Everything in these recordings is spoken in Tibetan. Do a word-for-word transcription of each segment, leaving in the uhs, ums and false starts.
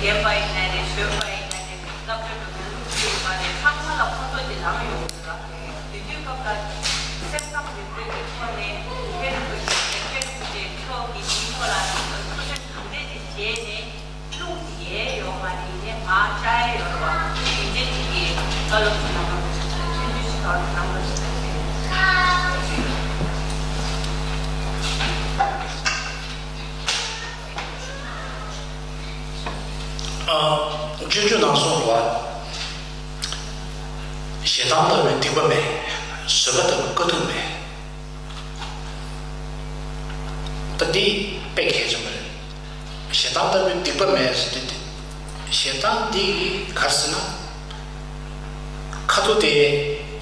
ལེན་པ་ཡིན་ན་རེད། ཞོན་པ་ཡིན་ན་རེད། སློབ་གྲྭ་འགྲོ་མཁན་སློབ་ཕྲུག་ཡིན་པ་རེད། ཚང་མ་ལ་ཁོང་ཚོ་དེ་ལངས་ཡོང་གི་རེད། དེ་དུས་སྐབས་ལ་སེམས་ཁམས་རིག་པའི་གི་ཐོག་ནས་ཧེ་རུ་ཀ་ཤི་ཧེ་རུ་ཀ་ཤི་ཆོས་ཀྱི་མིང་ཐོག་ལ་ཐུགས་སེམས་གང་ལེགས་ཅིག་བྱས་ནས་ཀླུང་དེ་ཡལ་ཡོད་མ་རེད། ཡིན་ནའི་མར་བཅར་ཡོད་རེད་བ། དེ་འདྲའི་ཅིག་གི་བཀའ་སློབ་ཚོ་ནང་ལ་ཆུང་ཆུང་ཞིག་ག་ནང་ལ་ཞིག་ཨ། སྤྱོད་འཇུག་ནང་གསུངས་པ། ཞེ་སྡང་ལྟ་བུའི་སྡིག་པ་མེད། བཟོད་པ་ལྟ་བུའི་དཀའ་ཐུབ་མེད། ད་འདི་དཔེ་གལ་ཆེན་པོ་རེད། ཞེ་སྡང་ལྟ་བུའི་སྡིག་པ་མེད་ཟེར་དུས། ཞེ་སྡང་འདི་ག་རེ་ཟེར་ན། ཁ་ཐུག་དེ་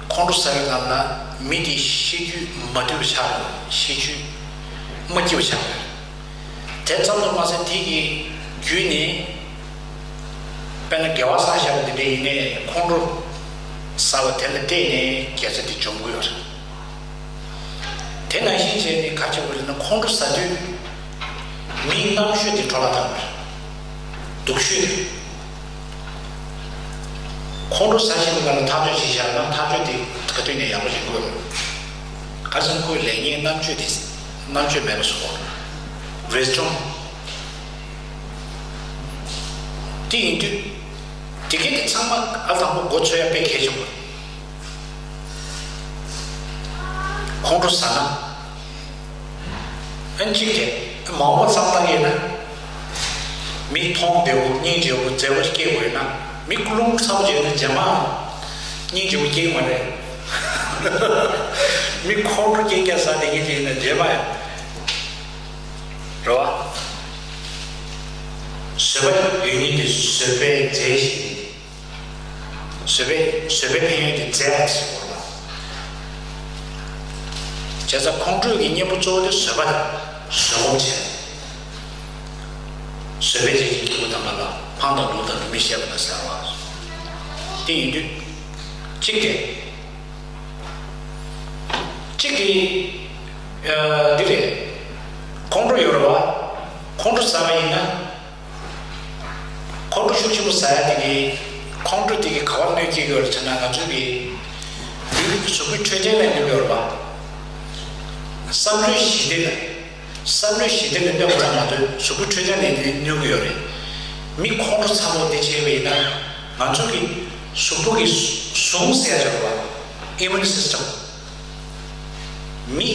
ཁོང་ཁྲོ་ཟ་བའི་སྒང་ལ་མི་དེ་ཤེས་རྒྱུད་མ་དུལ་བ་ཆགས་ཡོད། ཤེས་རྒྱུད་མ་སྐྱིད་པ་ཆགས་ཡོད། དེ་ཙམ་དུ་མ་ཟད་དེ་གི་བརྒྱུད་ནས་དཔེར་ན་དགེ་བ་བསགས་བཞག་པ་དེ་འདྲ་ཡིན་ནའི་ཁོང་ཁྲོ་ཟ་བ་དེ་ལ་བརྟེན་ནས་དགེ་རྩ་དེ་འཇོམས་ཀྱི་ཡོད་རེད། དེ་ནང་བཞིན་བྱས་ནས་ག་རེ་བྱེད་དགོས་རེད་ན། ཁོང་ཁྲོ་ཟ་དུས་མིའི་རྣམ་ཤེས་དེ་འཕྲོ་བརླག་བཏང་བ་རེད། སྡུག་ཤོས་དེ། ཁོང་ཁྲོ་ཟ་བཞིན་པའི་སྒང་ལ་ཐག་གཅོད་བྱས་བཞག་ན་ཐག་གཅོད་དེ་ག་དུས་ནས་ཡག་པོ་ཡིན་དགོས་རེད། ག་རེ་ཟེར་ན་ཁོའི་ལེགས་ཉེས་རྣམ་དཔྱོད་དེ་རྣམ་དཔྱོད་མེད་པ་བཟོ་དགོས་རེད། ཝི་སི་ཌམ། དེ་ཡིན་དུས་དེ་གས་དེ་ཚང་མ་ཨ་དང་པོ་མགོ་ཚོད་ཡ་དཔེ་གལ་ཆེན་པོ་རེད། ཁོང་ཁྲོ་ཟ་ན། ཨན་གཅིག་དེ་མ་འོངས་པ་བསམ་བཏང་ཡིན་ན། མི་མཐོང་བདེ་བོ་སྙིང་རྗེ་བོ་མཛེས་པོ་སྐྱེ་དགོས་ཡོད་ན། མི་ཀླུང་ཚ་པོ་བྱས་ན་རྗེས་མ་སྙིང་རྗེ་བོ་སྐྱེ་གི་མ་རེད། མི་ཁོང་ཁྲོ་རྐྱང་རྐྱང་ཟ་བསྡད་མཁན་ཅིག་ཡིན་ན་རྗེས་མ་ཡང་། རེད་བ། བཟོད་པ་ཡོད་མཁན་དེ་བཟོད་པའི་རྫས་ཤིག་ཡིན། བཟོད་པའི་བཟོད་པའི་ཕན་ཡོན་གྱི་རྫས་ཟེར་བ་ལ། བྱས་ཙང་ཁོང་ཁྲོ་གི་གཉེན་པོ་གཙོ་བོ་དེ་བཟོད་པ་དང་བཟོད་སྒོམ་བྱས། བཟོད་པའི་རྫས་ཀྱི་སྐྱེས་བུ་དམ་པ་ལ་ཕངས་དང་ལུགས་དང་ལུགས་མི་ཤེས་པ་དང་ཟེར་བ། དེ་ཡིན་དུས། གཅིག་དེ། གཅིག་གིས། ཨ། འདི་རེད། ཁོང་ཁྲོ་ཡོད་རེད་བ། ཁོང་ཁྲོ་ཟ་བ་ཡིན་ན། ཁོང་ཁྲོ་ཤུགས་ཆེན་པོ་ཟ་ཡ་དེ་གིས་ཁོང་ཁྲོ་དེ་གིས་ག་པར་གནོད་སྐྱེལ་གྱི་ཡོད་རེད་ཟེར་ན། ང་ཚོའི་གི་ལུས་ཀྱི་གཟུགས་པོའི་འཕྲོད་བསྟེན་ལ་གནོད་ཀྱི་ཡོད་རེད་བ། བསམ་བློའི་ཞི་བདེ་ལ། བསམ་བློའི་ཞི་བདེ་ལ་གནོད་པ་ཙམ་མ་གཏོགས་གཟུགས་པོའི་འཕྲོད་བསྟེན་ལ་གནོད་ཀྱི་ཡོད་རེད། མི་ཁོང་ཁྲོ་ཚ་པོ་དེ་བྱས་པ་ཡིན་ན་ང་ཚོ་གི་གཟུགས་པོ་གི་ཟུངས་ཟེར་ཡ་ཡོད་རེད་བ། ཨི་མུན་སིས་ཊམ། མི་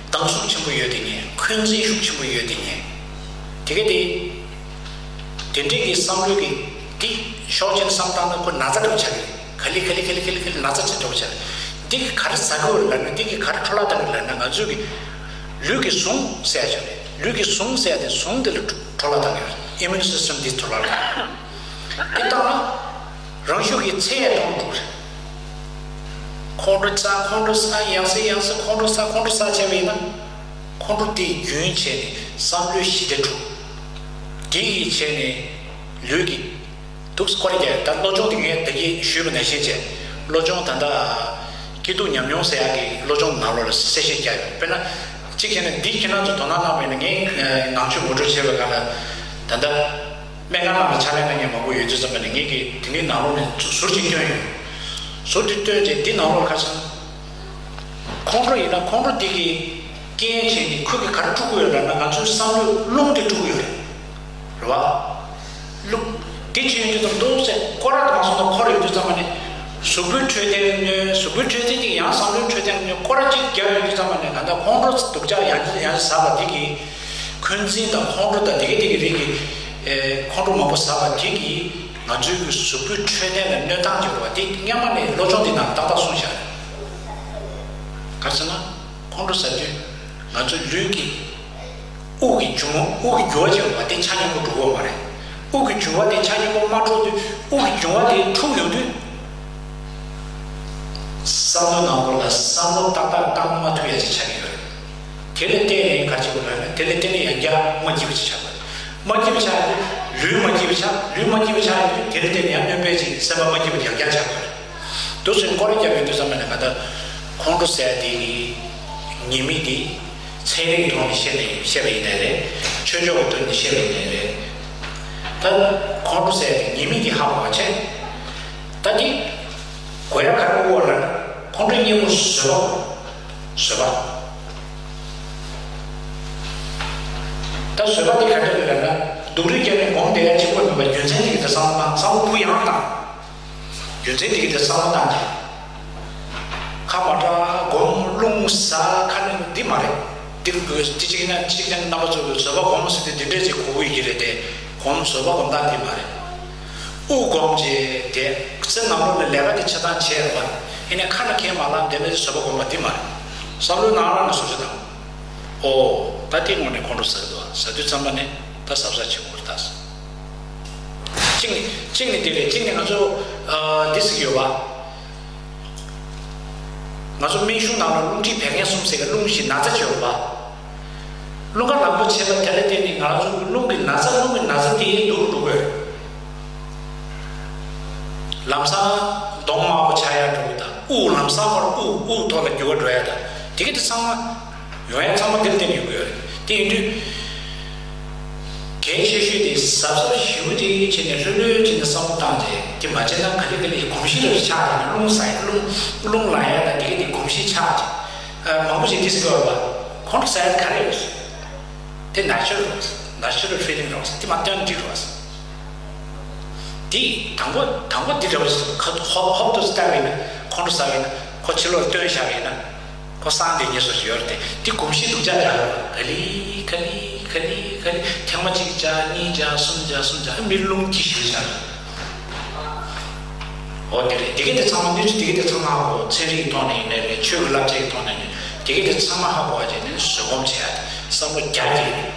སྡང་ཟུག་ཆེན་པོ་ཡོད་དེ་ཉན། འཁོན་འཛིན་ཤུགས་ཆེན་པོ་ཡོད་དེ་ཉན། དེ་ག་དེ། དེ་འདྲའི་གི་བསམ་བློ་གི་འདི་ཤོག་ཅན་བསམ་སྟངས་ན་ཁོ་ན་ཚ་འདྲ་བོ་ཆགས་ཀྱི་རེད། ག་ལེ་ག་ལེ་ག་ལེ་ག་ལེ་ག་ལེ་ན་ཚ་ཆེ་འདྲ་བོ་ཆགས་རེད། འདི་གི་ག་རེ་ཟ་གི་ཡོད་ལབ་ན། འདི་གི་ག་རེ་འཕྲོ་བརླག་བཏང་གི་ལབ་ན། ང་ཚོའི་གི་ལུས་ཀྱི་ཟུངས་ཟེར་ཡ་ཆགས་རེད། ལུས་ཀྱི་ཟུངས་ཟེར་ཡ་དེ་ཟུངས་དེ་ལ་འཕྲོ་བརླག་བཏང་གི་ཡོད་རེད། ཨི་མུན་སིས་ཊམ་འདི་འཕྲོ་བརླག་བཏང་གི་ཡོད་རེད། འདི་བཏང་ན། རང་ཤུགས་ཀྱིས་ཚད་ཡང་གཏོང་དགོས་རེད། ཁོང་ཁྲོ་ཟ། ཁོང་ཁྲོ་ཟ། ཡང་སེ་ཡང་སེ་ཁོང་ཁྲོ་ཟ། ཁོང་ཁྲོ་ཟ་བྱས་པ་ཡིན་ན། ཁོང་ཁྲོ་དེའི་རྒྱུན་བྱས་ནས་བསམ་བློའི་ཞི་བདེ་འཁྲུག་དེ་ཡིས་བྱས་ནས་ལུས་ཀྱི་དུག་སྐོར་རྒྱག་ད་བློ་སྦྱོང་དེ་ངས་ད་གིན་ཞུས་པ་ནང་བཞིན་བྱས། བློ་སྦྱོང་ད་ལྟ་སྐྱིད་སྡུག་ཉམས་མྱོང་ཟེར་ཡག་གི་བློ་སྦྱོང་ནང་ལོགས་ལ་གསལ་བཤད་རྒྱག་ཡོད། དཔེར་ན་གཅིག་བྱས་ན་འདི་ཁྱེད་རང་ཚོ་དོ་སྣང་གནང་བ་ཡིན་ན། ངས་ནང་ཆོས་ངོ་སྤྲོད་བྱས་པའི་སྒང་ལ་ད་ལྟ། སྨན་ཁང་ནང་ལ་ཕྱག་ལས་གནང་མཁན་མང་པོ་ཡོད་དུས་ཙམ་པ་ནས་ངེད་ཀྱིས་དེ་འདྲའི་ནང་ལོགས་ནས་ཟུར་གཅིག་བཏོན་ཡོད། ཟུར་དེ་བཏོན་རྗེས་འདི་ནང་ལོགས་ལ་ཁ་སང་། ཁོང་ཁྲོ་ཡིན་ན་ཁོང་ཁྲོ་འདི་གི་རྐྱེན་བྱས་ནས་ཁོ་གིས་ག་རེ་དཀྲུག་གི་ཡོད་ལབ་ན། ང་ཚོའི་བསམ་བློའི་རླུང་དེ་དཀྲུག་གི་ཡོད་རེད། རེད་བ། རླུང་དེ་ཅི་ཡོད་དུས་ཙམ་འདུག་ཟེར་སྐོར་ར་དང་སོང་ན་འཁོར་ཡོད་དུས་ཙམ་པ་ནས་གཟུགས་པོའི་འཕྲོད་བསྟེན་གནོད། གཟུགས་པོའི་འཕྲོད་བསྟེན་གྱིས་ཡང་བསམ་བློའི་འཕྲོད་བསྟེན་གནོད། སྐོར་ར་གཅིག་བརྒྱབ་ཡོད་དུས་ཙམ་པ་ནས་གང་ལྟར་ཁོང་ཁྲོ་སྡུག་ཅག་ཡང་ཡང་ཟ་བ་དེ་གིས། འཁོན་འཛིན་དང་ཁོང་ཁྲོ་དང་དེ་ག་དེ་གི་རིགས་ཀྱི་ཨེ་ཁོང་ཁྲོ་མང་པོ་ཟ་བ་དེ་གིས་ང་ཚོའི་གི་གཟུགས་པོའི་འཕྲོད་བསྟེན་ལ་གནོད་སྟངས་ཀྱི་རེད་བ། དེ་སྔོན་མ་ནས་བློ་སྦྱོང་དེ་ནང་ཏག་ཏག་གསུངས་བཞག་རེད། ག་རེ་ཟེར་ན། ཁོང་ཁྲོ་ཟ་དུས་ང་ཚོའི་ལུས་ཀྱི་དབུགས་ཀྱི་འབྱུང་། དབུགས་ཀྱི་རྒྱུ་བ་ཅིག་ཡོད་པ་དེ་ཆ་སྙོམས་པོ་འགྲོ་གི་ཡོད་མ་རེད། དབུགས་ཀྱི་རྒྱུ་བ་དེ་ཆ་སྙོམས་པོ་མ་འགྲོ་དུས། དབུགས་ཀྱི་རྒྱུ་བ་དེ་འཁྲུགས་ཡོང་དུས། བསམ་བློ་ནང་ལོགས་ལ་བསམ་བློ་ཏག་ཏག་བཏང་མ་ཐུབ་ཡ་ཅིག་ཆགས་ཀྱི་ཡོད་རེད། དེ་ལ་བརྟེན་ནས་ག་རེ་བྱེད་དགོས་ལབ་ན། དེ་ལ་བརྟེན་ནས་ཡང་བསྐྱར་མ་སྐྱིད་པ་ཅིག་ཆགས་པ་རེད། མ་སྐྱིད་པ་ཆགས་ཡོང་དུས་ལུས་མ་སྐྱིད་པ་ཆགས། ལུས་མ་སྐྱིད་པ་ཆགས་ཡོང་དུས་དེ་ལ་བརྟེན་ནས་ཡང་གནོད་པ་ཅིག་སེམས་པ་མ་སྐྱིད་པ་ཅིག་ཡང་བསྐྱར་ཆགས་པ་རེད། དུས་ཚོད་སྐོར་ར་བརྒྱབ་ཡོང་དུས་ཙམ་པ་ནས་ང་ད་ཁོང་ཁྲོ་ཟ་ཡ་དེ་གི་ཉེས་དམིགས་དེ་ཚན་རིག་གི་ཐོག་ནས་བཤད་ནས་བཤད་པ་ཡིན་ནའི་རེད། ཆོས་ཕྱོགས་ཀྱི་ཐོག་ནས་བཤད་པ་ཡིན་ནའི་རེད། ད་ཁོང་ཁྲོ་ཟེར་ཏེ་ཉེས་དམིགས་དེ་ཧ་གོ་བ་བྱས། ད་འདི་གོ་ཡ་ག་རེ་གོ་དགོས་ལབ་ན། ཁོང་ཁྲོའི་གཉེན་པོ་བཟོད་པ། བཟོད་པ། ད་བཟོད་པ་དེ་ག་འདྲ་རེད་ལབ་ན། སྡུག་རུས་བསྐྱལ་ནས་སྒོམ་བསྡད་ཡ་གཅིག་པོ་མིན་པར་རྒྱུ་མཚན་དེ་གི་དེ་བསམ་བློ་བཏང་། བསམ་བློ་གུ་ཡངས་བཏང་། རྒྱུ་མཚན་དེ་གི་དེ་བསམ་བློ་བཏང་རྗེས། ཁ་པར་འདྲ་སྒོམ་རླུང་ཟ་ཁ་ནས་འདི་མ་རེད། འདི་འདི་གཅིག་ན་གཅིག་ན་རྣམ་པ་ཚོ་གི་བཟོད་པ་སྒོམ་ཟེར་དེ་འདི་འདྲས་ཅིག་གོ་གི་ཡོད་ཀྱི་རེད་དེ། སྒོམ་བཟོད་པ་སྒོམ་སྟངས་འདི་མ་རེད། དབུགས་སྒོམ་བྱས་དེ་ཚེ་ནང་ལོགས་ལ་ལས་ཀ་དེ་ཆ་ཚང་བྱས་རེད་པ། ཡིན་ནའི་ཁ་ན་ཁས་མ་བླངས་དེ་ནས་བཟོད་པ་སྒོམ་པ་འདི་མ་རེད། བསམ་བློའི་ནང་ལ་ནས་བཟོ་བཅོས་དང་། ཨོ། ད་དེ་དངོས་གནས་ཁོང་ཁྲོ་ཟ་གི་འདུག་ཟ་དུས་ཙམ་པ་ནས་ད་གཟབ་གཟབ་བྱེད་དགོས་རེད་ད། གཅིག་ནི་གཅིག་ནི་དེ་རེད། གཅིག་ནི་ང་ཚོ་ཨ་འདི་ཟེར་གྱི་ཡོད་པ། ང་ཚོ་སྨན་གཞུང་ནང་ལ་རླུང་མཁྲིས་བད་ཀན་གསུམ་ཟེར་གྱི་རླུང་གི་ན་ཚ་ཅིག་ཡོད་པ། རླུང་ཁ་ལངས་པོ་བྱེད་པ་དེ་ལ་བརྟེན་ནས་ང་རང་ཚོ་གི་རླུང་གི་ན་ཚ་རླུང་གི་ན་ཚ་དེ་སྡུག་རུ་འགྲོ་གི་ཡོད་རེད། ལམ་སང་གདོང་དམར་པོ་ཆགས་ཡ་འགྲོ་གི་དང་། དབུགས་ལམ་སང་བར་དབུགས་དབུགས་ཐོག་ལ་འགྱུར་བ་འགྲོ་ཡ་དང་། དེ་གི་དེ་ཚང་མ་ཡོང་ཡ་ཚང་མ་འདིར་བརྟེན་ནས་ཡོང་གི་ཡོད་རེད། དེ་ཡིན་དུས། གལ་ཆེ་ཤོས་དེ་གཟབ་གཟབ་ཞེ་པོ་དེ་བྱས་ནས་ལྷོད་ལྷོད་བྱས་ནས་བསམ་བློ་བཏང་རྗེས་དེ་མ་བྱས་ན་ག་ལེ་ག་ལེ་གོམས་གཤིས་རེ་ཆགས་ཀྱི་ན། རླུང་ཟ་ཡ་རླུང་རླུང་ལངས་ཡ་དང་དེ་ག་དེ་གོམས་གཤིས་ཆགས་རྗེས། ཨ། མང་པོ་ཞིག་དེ་ཟེར་གི་ཡོད་རེད་པ། ཁོང་ཁྲོ་ཟ་ཡ་དེ་ག་རེ་ཡོད་རེད། དེ་ནེ་ཅུ་རལ་རེད། ནེ་ཅུ་རལ་ཕི་ལིང་རེད། དེ་མ་སྟོན་འགྲིག་རེད་པ། དེ་དང་པོ་དང་པོ་དེ་འདྲ་བ་ཞིག་ཁ་ཧོབ་ཧོབ་ཏུ་བལྟས་པ་ཡིན་ན། ཁོང་ཁྲོ་ཟ་བ་ཡིན་ན། ཁོ་ཕྱི་ལོགས་ལ་བཏོན་བཞག་པ་ཡིན་ན། ཁོ་སངས་བསྡད་ཉེན་སྲིད་ཡོད་རེད་དེ། དེ་གོམས་གཤིས་སྡུག་ཅག་རྒྱག་རེད་པ། ག་ལེ་ག་ལེ་ག་ལེ་ག་ལེ་ཐེངས་མ་གཅིག་བྱས། གཉིས་བྱས། གསུམ་བྱས། གསུམ་བྱས། མི་རླུང་ལྕི་ཞེ་པོ་ཆགས་རེད། འོ་དེ་རེད། དེ་ག་དེ་ཚང་མ་གནས་ཚུལ་དེ་ག་དེ་ཚང་མ་ཧ་གོ། ཚན་རིག་གི་ཐོག་ནས་ཡིན་ནའི་རེད། ཆོས་ཀྱི་བསླབ་བྱའི་ཐོག་ནས་ཡིན་ནའི་དེ་ག་དེ་ཚང་མ་ཧ་གོ་བ་བྱས་ནས་བཟོད་སྒོམ་བྱེད་ཡ་དེ། བསམ་བློ་རྒྱག་གི་རེད།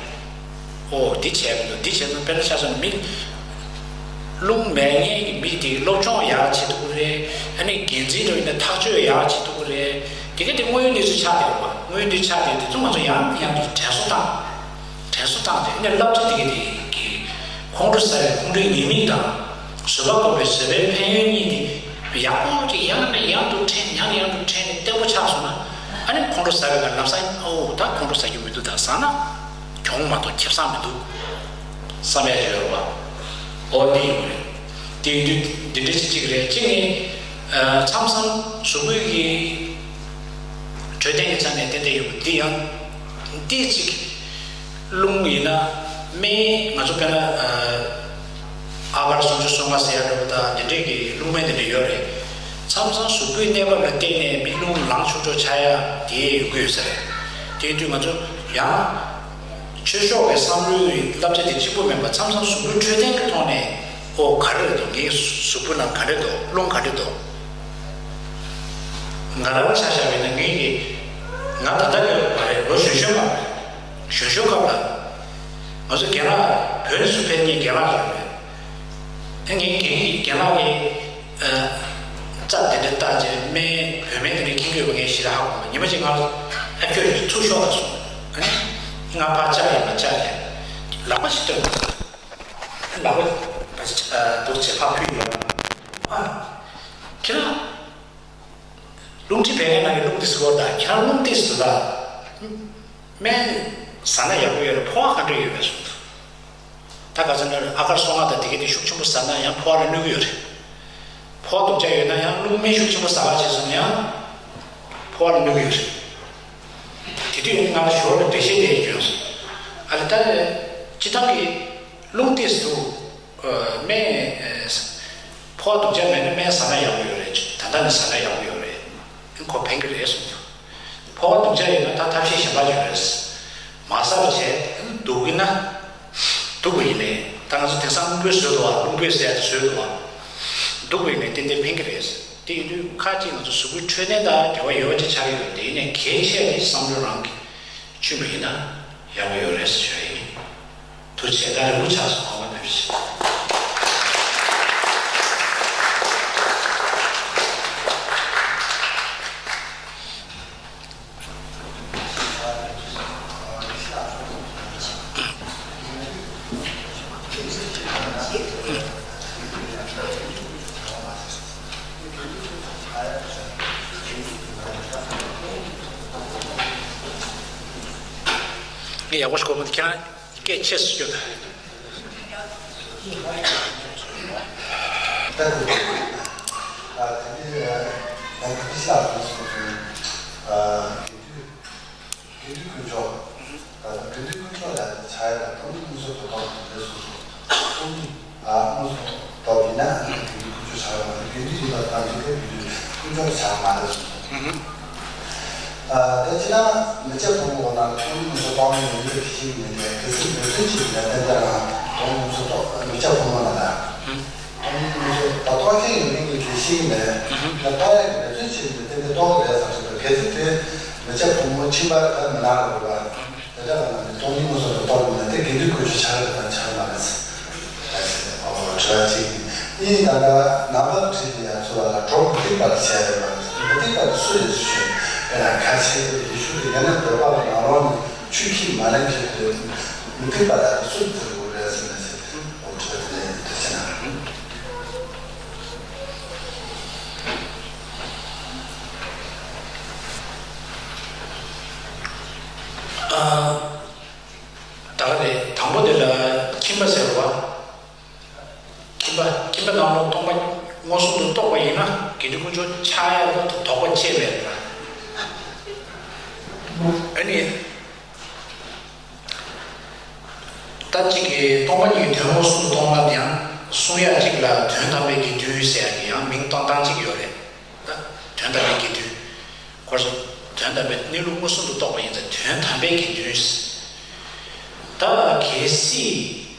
ཨོ་འདི་བྱས་མི་འདུག་འདི་བྱས་ན། དཔེར་ན་ཆ་བཞག་ན་མི་རླུང་མེད་མཁན་གྱི་མི་དེ་སློབ་སྦྱོང་ཡག་བྱེད་ཐུབ་ཀྱི་རེད། ཨ་ནི་འགན་འཛིན་འདྲ་བོ་ཡིན་ན་ཐག་གཅོད་ཡག་བྱེད་ཐུབ་ཀྱི་རེད། དེ་ག་དེ་དངོས་ཡོད་གནས་ཚུལ་ཆགས་བསྡད་པ། དངོས་ཡོད་གནས་ཚུལ་ཆགས་བསྡད་དེ་ཚོ་ང་ཚོ་ཡང་ཡང་དུ་དྲན་གསོ་བཏང་། དྲན་གསོ་བཏང་སྟེ། ཨ་ནི་བསླབ་བྱ་དེ་ག་དེ་གི་ཁོང་ཁྲོ་ཟ་བའི་ཁོང་ཁྲོའི་ཉེས་དམིགས་དང་། བཟོད་པ་སྒོམ་པའི་བཟོད་པའི་ཕན་ཡོན་གཉིས་དེ་ཡག་པོ་ཅིག་ཡང་ནས་ཡང་དུ་དྲན། ཡང་ནས་ཡང་དུ་དྲན་ནས་བརྟན་པོ་ཆགས་སོང་ན། ཨ་ནི་ཁོང་ཁྲོ་ཟ་བའི་སྐབས་ལམ་སང་ཨོ་ད་ཁོང་ཁྲོ་ཟ་རྒྱུ་མི་འདུག་ད་ཟ་ན། གྱོང་མ་གཏོགས་ཁེ་བཟང་མི་འདུག་བསམ་ཡ་ཅིག་ཡོད་རེད་པ། ཨོ་འདི་ཡོད་རེད། དེ་ཡིན་དུས་འདི་འདྲ་ཅིག་ཅིག་རེད། གཅིག་ནི། ཨ། མཚམས་མཚམས་གཟུགས་པོའི་གི་འཕྲོད་བསྟེན་གྱི་ཆ་ནས་ཏན་ཏན་ཡོད་པ་འདི་ཡང་འདི་གཅིག་རླུང་ཡིན་ན་སྨན། ང་ཚོ་དཔེར་ན། ཨ། ཨ་གར་སུམ་ཅུ་སོ་ལྔ་ཟེར་ཡ་འདྲ་པོ་དང་འདི་འདྲས་ཀྱི་རླུང་སྨན་འདི་འདྲ་ཡོད་རེད། མཚམས་མཚམས་གཟུགས་པོའི་གནས་བབ་ལ་བརྟེན་ནས་མི་རླུང་ལངས་ཆོག་ཆོག་ཆགས་ཡ་དེ་ཡོང་གི་ཡོད་ས་རེད། དེ་ཡིན་དུས་ང་ཚོ་ཡང་། ཆོས་ཕྱོགས་ཀྱི་བསམ་བློའི་བསླབ་བྱ་དེ་གཅིག་པུ་མིན་པར་མཚམས་མཚམས་གཟུགས་པོའི་འཕྲོད་བསྟེན་གྱི་ཐོག་ནས། ཨོ་ག་རེ་རེད་འདུག་ངའི་གཟུགས་པོ་ནང་ག་འདྲ་འདུག་རླུང་ག་འདྲ་འདུག་ང་རང་ཆ་བཞག་པ་ཡིན་ན་ངའི་གི། ང་ད་ལྟ་ཡོད་པ་རེད། ལོ་གཞོན་གཞོན་པ་རེད། གཞོན་གཞོན་སྐབས་ལ་ང་ཚོ་རྒན་ལགས། བོད་ནས་ཚུར་ཕེབས་མཁན་རྒན་ལགས་ཡོད་རེད། ཨ། ངའི་རྒན་གྱིས་རྒན་ལགས་ཀྱིས། ཨ། རྩ་དེ་འདྲ་བཏགས་རྗེས་སྨན། བོད་སྨན་དེ་འདྲ་མཁྱེན་གྱི་ཡོད་པ་ངས་ཞེ་དྲག་ཧ་གོ་མེད། ཉི་མ་གཅིག་ང་ལ། ཨ། ཁྱོད་ཚུར་ཤོག་ལ་གསུངས། ཨ་ནི་ང་ཕར་བཅར་ཡིན་པ་བཅར་ཡིན། ལག་པ་ཞིག་སྟོན། ལག་པ་འདུག་བྱས་ཕར་ཕུལ་ཡོད། ཨ། ཁྱེད་རང་རླུང་མཁྲིས་བད་ཀན་ནང་གི་རླུང་དེ་ཟེར་བ་དང་། ཁྱེད་རང་རླུང་དེ་ཟེར་ད། སྨན་ཟ་ན་ཡག་པོ་ཡོད་རེད། ཕོ་བ་ག་འདྲ་ཡོད་པས་གསུངས་འདུག་ད་ག་ཚོད་ན་ཨ་གར་སོ་ལྔ་དང་དེ་ག་དེ་ཤུགས་ཆེན་པོ་ཟ་ན་ཡང་ཕོ་བ་ལ་གནོད་ཀྱི་ཡོད་རེད། ཕོ་བ་སྡུག་ཅག་ཡོད་ན་ཡང་རླུང་སྨན་ཤུགས་ཆེན་པོ་ཟ་བ་བྱས་སོང་ན་ཡང་ཕོ་བ་ལ་གནོད་ཀྱི་ཡོད་རེད། དེ་དུས་ང་ལ་ཞོར་ལ་འགྲེལ་བཤད་དེ་བྱུང་སོང་། ཨ་ལེ་ད་སྤྱིར་བཏང་གི་རླུང་དེ་སུ་སྨན་ཕོ་བ་སྡུག་ཅག་མེད་ན་སྨན་ཟ་ན་ཡག་པོ་ཡོད་རེད། ད་ལྟ་ནས་ཟ་ན་ཡག་པོ་ཡོད་རེད། ཁོ་ཕན་གྱི་རེད་གསུངས་སོང་། ཕོ་བ་སྡུག་ཅག་ཡོད་ན་ད་ཐབས་ཤེས་གཞན་པ་ཡོད་རེད། མ་ཟ་བ་བྱས། སྡུག་གི་ན། སྡུག་པ་ཡིན་ནའི། ད་ང་ཚོ་དེང་སང་རླུང་བུས་བཟོས་འདུག་བ། རླུང་བུས་ཟེར་ཡ་དེ་བཟོས་འདུག་བ། སྡུག་པ་ཡིན་ནའི་ཏན་ཏན་ཕན་གྱི་རེད། དེ་ཡིན་དུས་ཁ་ཅིག་ང་ཚོ་གཟུགས་པོའི་འཕྲོད་བསྟེན་དང་འབྲེལ་བ་ཡོད་པ་ཅིག་ཆགས་ཀྱི་ཡོད་རེད། དེ་ཡིན་ནའི་གལ་ཆེ་བ་དེ་བསམ་བློ་རང་གིས་བཅུན་པ་ཡིན་ན་ཡག་པོ་ཡོད་རེད་ཟེར་ཞུ་ཡ་ཡིན། ཐུགས་རྗེ་ཆེ། ད་རིང་པོ་ཆགས་སོང་། གོང་མ་ཐུགས་རྗེ་ཆེ། ངས་ཡག་པོ་ཞིག་གོ་མི་འདུག་ཁྱེད་རང་སྐད་ཆེ་སུ་སྐྱོན་དང་། ད་དེ་ནི་ད་དེ་ཤ་ལ་སོང་སོང་སོང་། དགེ་འདུན་དགེ་འདུན་དཀོན་མཆོག་ད་དགེ་འདུན་དཀོན་མཆོག་ལ་ཆགས་ཡ་ལ་སྟོང་ཉིད་མངོན་སུམ་དུ་རྟོགས་པ་དེ་འདྲ་སོང་སོང་། སྟོང་ཉིད་ཨ་མངོན་སུམ་རྟོགས་པ་ཡིན་ན་དགེ་འདུན་དཀོན་མཆོག་ཆགས་ཡ་མ་རེད། དགེ་འདུན་ཡིན་པ་ཙམ་གྱིས་དེ་དགེ་འདུན་དཀོན་མཆོག་ཆགས་མ་རེད་སོང་སོང་། ཨ། ད་ཅི་ན་མི་སྐྱ་ཕོ་མོ་ནང་ཁོང་མི་ཚོ་དཔང་ཡོད་ཡོད་ཀྱི་ཤིང་མི་འདྲ་གལ་སྲིད་འབད་བརྩོན་བྱེད་པའི་ཏན་ཏན་རང་ཁོང་མི་ཚོ་ཏོག་མི་སྐྱ་ཕོ་མོ་ལ་ད་ཁོང་མི་ཚོ་ད་ཏོག་ཅན་ཡོད་མིན་གྱི་གལ་ཤིང་མེད་ལ་ཏོག་ཡག་གི་འབད་བརྩོན་བྱེད་པའི་ཏན་ཏན་ཏོག་རེད་བསམ་ཚུལ་དུ། གལ་སྲིད་དེ་མི་སྐྱ་ཕོ་མོ་ཁྱིམ་པ་ད་མི་ནག་རེད་བ། དེ་འདྲ་བ་ན་ནི་སྟོང་ཉིད་མངོན་སུམ་དུ་རྟོགས་ཡོང་ན་དེ་དགེ་འདུན་དཀོན་མཆོག་ཆགས་རེད་དང་ཆགས་མ་རེད། ཨོ་དྲི་བ་གཅིག་གཉིས་ད་ལྟ་ནང་པ་ཁྲིད་ཡ་ཚོ་ལ་གྲོགས་མི་ཐིག་པར་བྱས་ཡོད་པ་རེད། མི་ཐིག་པ་དེ་སུ་རེད་ཞུས་ན་ཁ་ཆེ་ཡེ་ཤུ་དེ་ཡང་ན་བོད་པ་ལ་ནང་རོགས་ནི་ཆུ་ཁྱི་མ་ལེན་བྱེད་དེ་མི་ཐིག་པ་ལ་དེ་སུ་དེ་རུ་རེད་ཟེར་ན་ཆེ་ཨོ་དྲི་བ་དེ་དེ་ཆེ་ན། ཨ། ད་ག་དེ་དང་པོ་དེ་ལ་ཁྱིམ་པ་ཟེར་བ། ཁྱིམ་པ་ཁྱིམ་པ་ནང་ལ་སྟོང་པ་མངོན་སུམ་དུ་རྟོགས་པ་ཡིན་ན་དགེ་འདུན་དཀོན་མཆོག་ཆགས་ཡ་ལ་དོགས་པ་ཅི་མེད་པ། ཨ་ནི། ད་གཅིག་གིས་སྟོང་པ་ཉིད་ཀྱི་དོན་མངོན་སུམ་དུ་རྟོགས་ན་ཡང་གསུང་ཡ་གཅིག་ལ་དོན་དམ་པའི་དགེ་འདུན་ཟེར་ཡ་གི་ཡང་མིང་བཏགས་སྟངས་གཅིག་ཡོད་རེད། ད་དོན་དམ་པའི་དགེ་འདུན། ཁོ་དོན་དམ་པའི་གནས་ལུགས་མངོན་སུམ་དུ་རྟོགས་པ་ཡིན་ཙང་དོན་དམ་པའི་དགེ་འདུན། ད་གལ་སྲིད་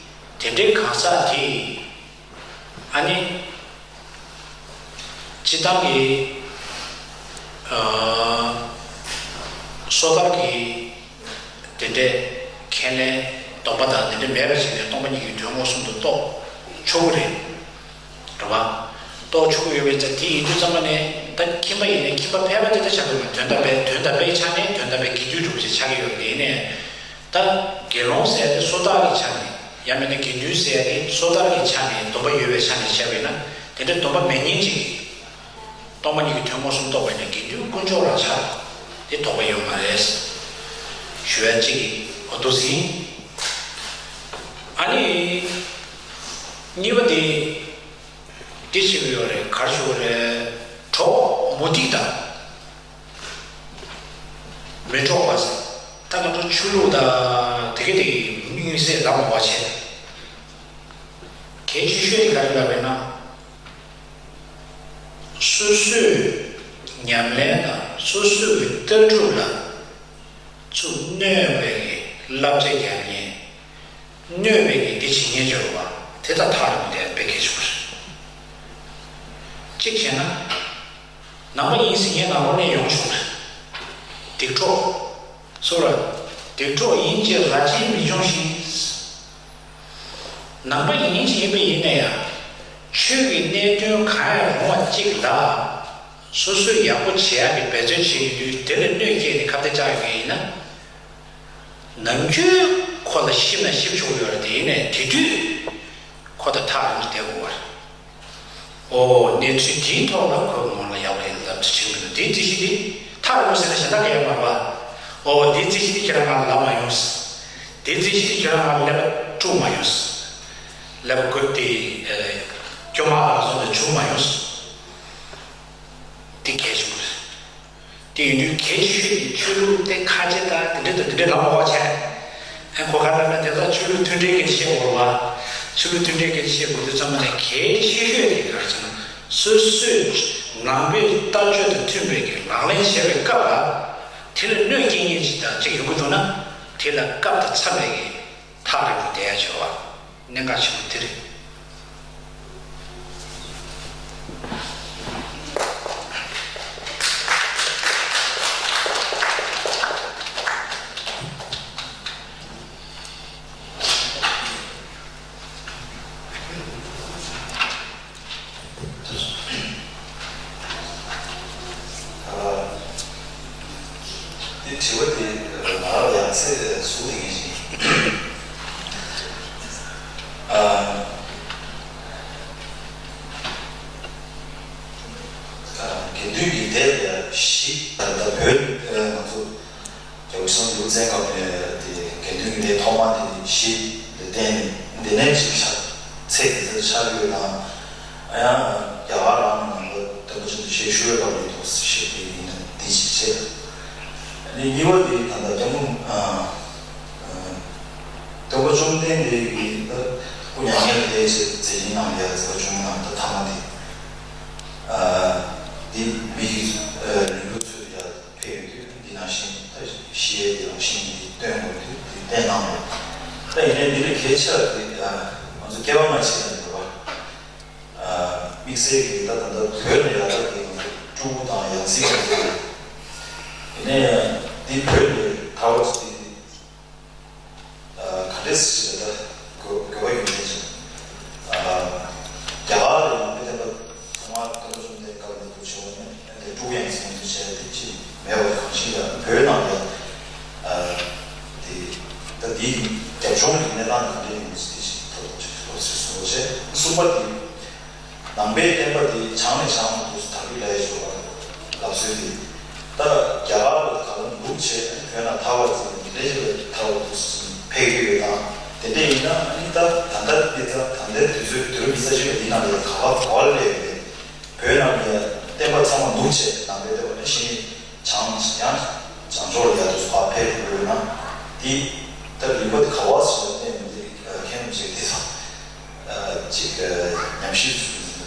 དེ་འདྲའི་གང་ཟག་དེ་ཨ་ནི་སྤྱི་བཏང་གི་ཨ་སོ་ཐར་གྱི་དེ་འདྲའི་ཁས་ལེན་སྡོམ་པ་དང་དེ་འདྲ་མེད་པ་བྱས་ནས་སྟོང་པ་ཉིད་ཀྱི་དོན་མངོན་སུམ་དུ་རྟོགས་ཆོག་གི་རེད། རེད་བ། རྟོགས་ཆོག་གི་ཡོད་པའི་ཚེ་དེ་ཡིན་དུས་ཙམ་པ་ནས་ད་ཁྱིམ་པ་ཡིན་ནའི་ཁྱིམ་པ་ཕལ་པ་དེ་ལྟར་ཆགས་ཀྱི་མེད། དོན་དམ་པའི་དོན་དམ་པའི་ཆ་ནས་དོན་དམ་པའི་དགེ་འདུན་གྲུབ་ཅེས་ཆགས་ཀྱི་ཡོད་རེད། དེ་ནས་ད་དགེ་སློང་ཟེར་ཡ་དེ་སོ་ཐར་གྱི་ཆ་ནས་ཡང་མིན་ན་དགེ་འདུན་ཟེར་ཡ་དེ་སོ་ཐར་གྱི་ཆ་ནས་སྡོམ་པ་ཡོད་པའི་ཆ་ནས་བཤད་པ་ཡིན་ན་དེ་འདྲའི་སྡོམ་པ་མེད་མཁན་ཅིག་སྟོང་པ་ཉིད་ཀྱི་དོན་མངོན་སུམ་རྟོགས་པ་ཡིན་ན་དགེ་འདུན་དཀོན་མཆོག་རང་ཆགས་དེ་དོགས་པ་ཡོད་མ་རེད། ཞུ་ཡ་གཅིག་གི་འོ་འདུག་ཟིན། ཨ་ནི་གཉིས་པ་དེ། འདི་བྱེད་ཀྱི་ཡོད་རེད། ག་རེ་ཞུ་དགོས་རེད། གྲོགས་མུ་སྟེགས་དང་མི་འཕྲོག་པ་ཟེར། ད་ང་ཚོ་ཆོས་ལུགས་དང་དེ་ག་དེ་གི་དམིགས་བསལ་ལབ་མ་བ་བྱས། གལ་ཆེ་ཤོས་དེ་ག་རེ་ལབ་པས་ན། སོ་སོའི་ཉམས་ལེན་དང་སོ་སོའི་ལྟ་གྲུབ་ལ་ཚུར་གནོད་པའི་བསླབ་བྱ་རྒྱག་མཁན། གནོད་པའི་གི་འདི་བྱེད་མཁན་སྦྱོར་བ་དེ་དག་ཐག་རིང་པོ་དེ་དཔེ་གལ་ཆེན་པོ་རེད། གཅིག་བྱས་ན། ནང་པ་ཡིན་ཟེར་མཁན་ནང་ལོགས་ནས་ཡོང་ཆོག་རེད། སྡིག་གྲོགས། སོ་ར། སྡིག་གྲོགས་ཡིན་ཅེས་ར་སྤྲོད་མི་འབྱུང་ཞིང་། ནང་པ་ཡིན་ཅེས་ཡིན་པ་ཡིན་ན་ཡང་། ཆོས་ཀྱི་གནད་དོན་གང་ཡང་རུང་བ་གཅིག་ལ། སོ་སོས་ཡག་པོ་བྱེད་ཡག་གི་འབད་བརྩོན་བྱེད་ཀྱི་དུས་དེ་ལ་གནོད་སྐྱེལ་ནས་ཁ་གཏད་བཅག་ཡོང་གི་ཡིན་ན། ནམ་རྒྱུན་ཁོ་ལ་གཤིབ་ན་གཤིབ་ཆོག་ཡོད་རེད་དེ་ཡིན་ནའི་དེ་དུས་ཁོ་དང་ཐག་རིང་དུ་བསྡད་དགོས་པ་རེད། ཨོ་གནས་ཚུལ་དེའི་ཐོག་ལ་ཁོས་ངོ་ལ་ཡག་པོ་ཡིན་ལབ་ཚུལ་བྱེད་མི་འདུག་དེའི་རྩིས་གཞི་དེ་ཐག་རིང་པོ་ཟེར་ན་གཞན་དག་གི་ཡོད་མ་རེད་པ། ཨོ་དེའི་རྩིས་གཞི་དེ་ཁྱེད་རང་ང་ལ་ལབ་མ་ཡོང་། དེའི་རྩིས་གཞི་དེ་ཁྱེད་རང་ང་ལ་ཀླད་པ་དཀྲུག་མ་ཡོང་། ཀླད་པ་དགོད་དེ་སྐྱོ་མ་ལ་སོང་ནས་བྱུག་མ་ཡོང་། དེ་གལ་ཆེན་པོ་རེད། དེ་ཡིན་དུས་གལ་ཆེ་ཤོས་དེ་ཆོས་ལུགས་དེ་ཁ་ཆེ་དང་དེ་འདྲ་དང་དེ་འདྲ་ལབ་མ་དགོས་བྱས། ཨ་ཁོ་ག་ལབ་ན་དེ་དག་ཆོས་ལུགས་མཐུན་འབྲེལ་གྱི་བཤད་དགོས་པ། ཆོས་ལུགས་མཐུན་འབྲེལ་གྱི་བཤད་དགོས་དུས་ཙམ་པ་ནས་གལ་ཆེ་ཤོས་དེ་ག་རེ་ཟེར་ན། སོ་སོའི་ནང་པའི་ལྟ་སྤྱོད་དང་མཐུན་པའི་གི་ལག་ལེན་བྱེད་པའི་སྐབས་ལ། དེ་ལ་གནོད་སྐྱེལ་མཁན་ཅིག་དང་གཅིག་ཡོང་གི་འདུག་ན། དེ་ལ་སྐབས་དང་འཚམ་པའི་གི་ཐག་རིང་པོ་བསྡད་ཡ་བྱེད་པ། གནད་འགག་ཆེན་པོ་དེ་རེད། དེ་དྲི་བ་དེ་ང་རང་ཡང་ཚེ་གཟུགས་དེ་ངེས་ཤིང་། ཨ། དགེ་འདུན་གྱི་སྡེ་བཞི་ད་ལྟ་བོད་ང་ཚོ་རྒྱལ་བ་ཡིད་བཞིན་ནོར་བུ་བཙན་སྐབས་ནས་དེ་དགེ་འདུན་གྱི་སྡེ་ཐོག་མ་དེ་བཞི་ལ་བརྟེན་ནས་འདི་ནས་ཅིག་ཆགས་ ཚད་དེ་ཚོ་ཆགས་ཡོད་དང་། ཨ་ཡང་རྒྱ་གར་རང་ནང་ལ་སྟོན་པ་ཆེན་པོ་ཞེས་ཞུ་བའི་སྐབས་ཡིན་འདུག་ཞེས་དེ་ཡིན་ན་འདི་ཞིག་བྱས། ཨ་ནི་གཉིས་པ་དེ་ད་ལྟ་སྐྱབས་མགོན་ཨ་ཨ་སྟོན་པ་བཅོམ་ལྡན་འདས་ཀྱི་ད་སྐུ་མྱ་ངན་ལས་འདས་བྱས་མཛད་འཕྲིན་གནང་ཡ་ཟེར་བ་བྱུང་ན་ད་ཐ་མ་དེ་ཨ་དེ་མི་ཡི་ཨ་ལུས་པོ་ཚུལ་དུ་ཡ། ཕེབས་ཡོང་དུས་འདི་ནང་བཞིན་ད་ཤི་ཡས་ཀྱི་རང་བཞིན་འདི་སྟོན་དགོས་དུས་འདི་བསྟན་གནང་རེད། ད་ཡིན་ནའི་འདི་ལས་གལ་ཆེ་བ་དེ་ང་ཚོ་སྐྱེ་བ་སྔ་ཕྱི་ལ་འགྲོ་བ། དམིགས་བསལ་གྱི་ད་ད་ལྟ་བོད་ལ་ཡ་ད་དེ་ང་ཚོ་སྤྲུལ་སྐུ་དང་ཡང་སྲིད་ཀྱི་ཚོ་ཡིན་ནའི་འདི་བོད་ལས་ཐར་བ་ཚོ་དེ། ག་འདྲས་ཞིག་ལ་ད་དགོས་དགོས་པ་ཡོད་མེད་ཅིང་། རྒྱ་གར་ལ་ཡང་མི་བསྟན་པ་ཐོག་མར་སྟོན་པ་བཅོམ་ལྡན་སྐབས་ལ་འདུག་བྱུང་བ་ནི་དེ་དཀྲུག་ཡང་ཟིན་དུ་བྱས་དེ་ཅི་མེད་པ་གང་ཞིག་ལ་བོད་ནང་ལ་དེ་ད་དེའི་རྒྱབ་ལྗོངས་ཀྱི་གནས་སྟངས་ག་འདྲས་ཡིན་མིན་དེ་ཅིག་ཐོག་ཏུ་ཅིག་ལོག་ཅིག་གསུངས་པ་བྱས། གསུམ་པ་དེ། ནང་པའི་བསྟན་པ་འདི་བྱང་ནས་བྱང་དུ་དར་རྒྱས་ལ་ཡི་ཞོར་ལ་ལབ་སྲོལ་འདི། ད་རྒྱ་གར་ལ་ག་ལ་འདུག་བྱས་བོད་ན་ཐར་བར་བརྩིས་ནས་ལས་ཀྱི་ལ་ཐར་བར་འདུག་ཕེབས་ཀྱི་ཡོད་དང་དེ་འདྲ་ཡིན་ན་ཨ་ནི་ད་ད་ལྟ་དེ་ད་ད་ལྟའི་དུས་ཚོད་དུས་རབས་ཉི་ཤུ་རྩ་གཅིག་པ་འདི་ནང་ལ་ག་བ་ག་བ་ལ་སླེབས་ཡོད་རེད། བོད་ནང་ལ་བསྟན་པ་ཚང་མ་འདུག་བྱས་ནང་པའི་བསྟན་པ་ནི་གཞི་ནས་བྱང་ཡང་བྱང་ཕྱོགས་ལ་ཡར་དུ་ཕར་ཕེབས་ཀྱི་ཡོད་ན་འདི་ད་རིག་པ་འདི་ག་བ་ཞིག་ལ་བརྟེན་ནས་འདི་མཁན་རིན་པོ་ཆེ་འདི་དང་། ཅིག་ཉམས་ཞིབ་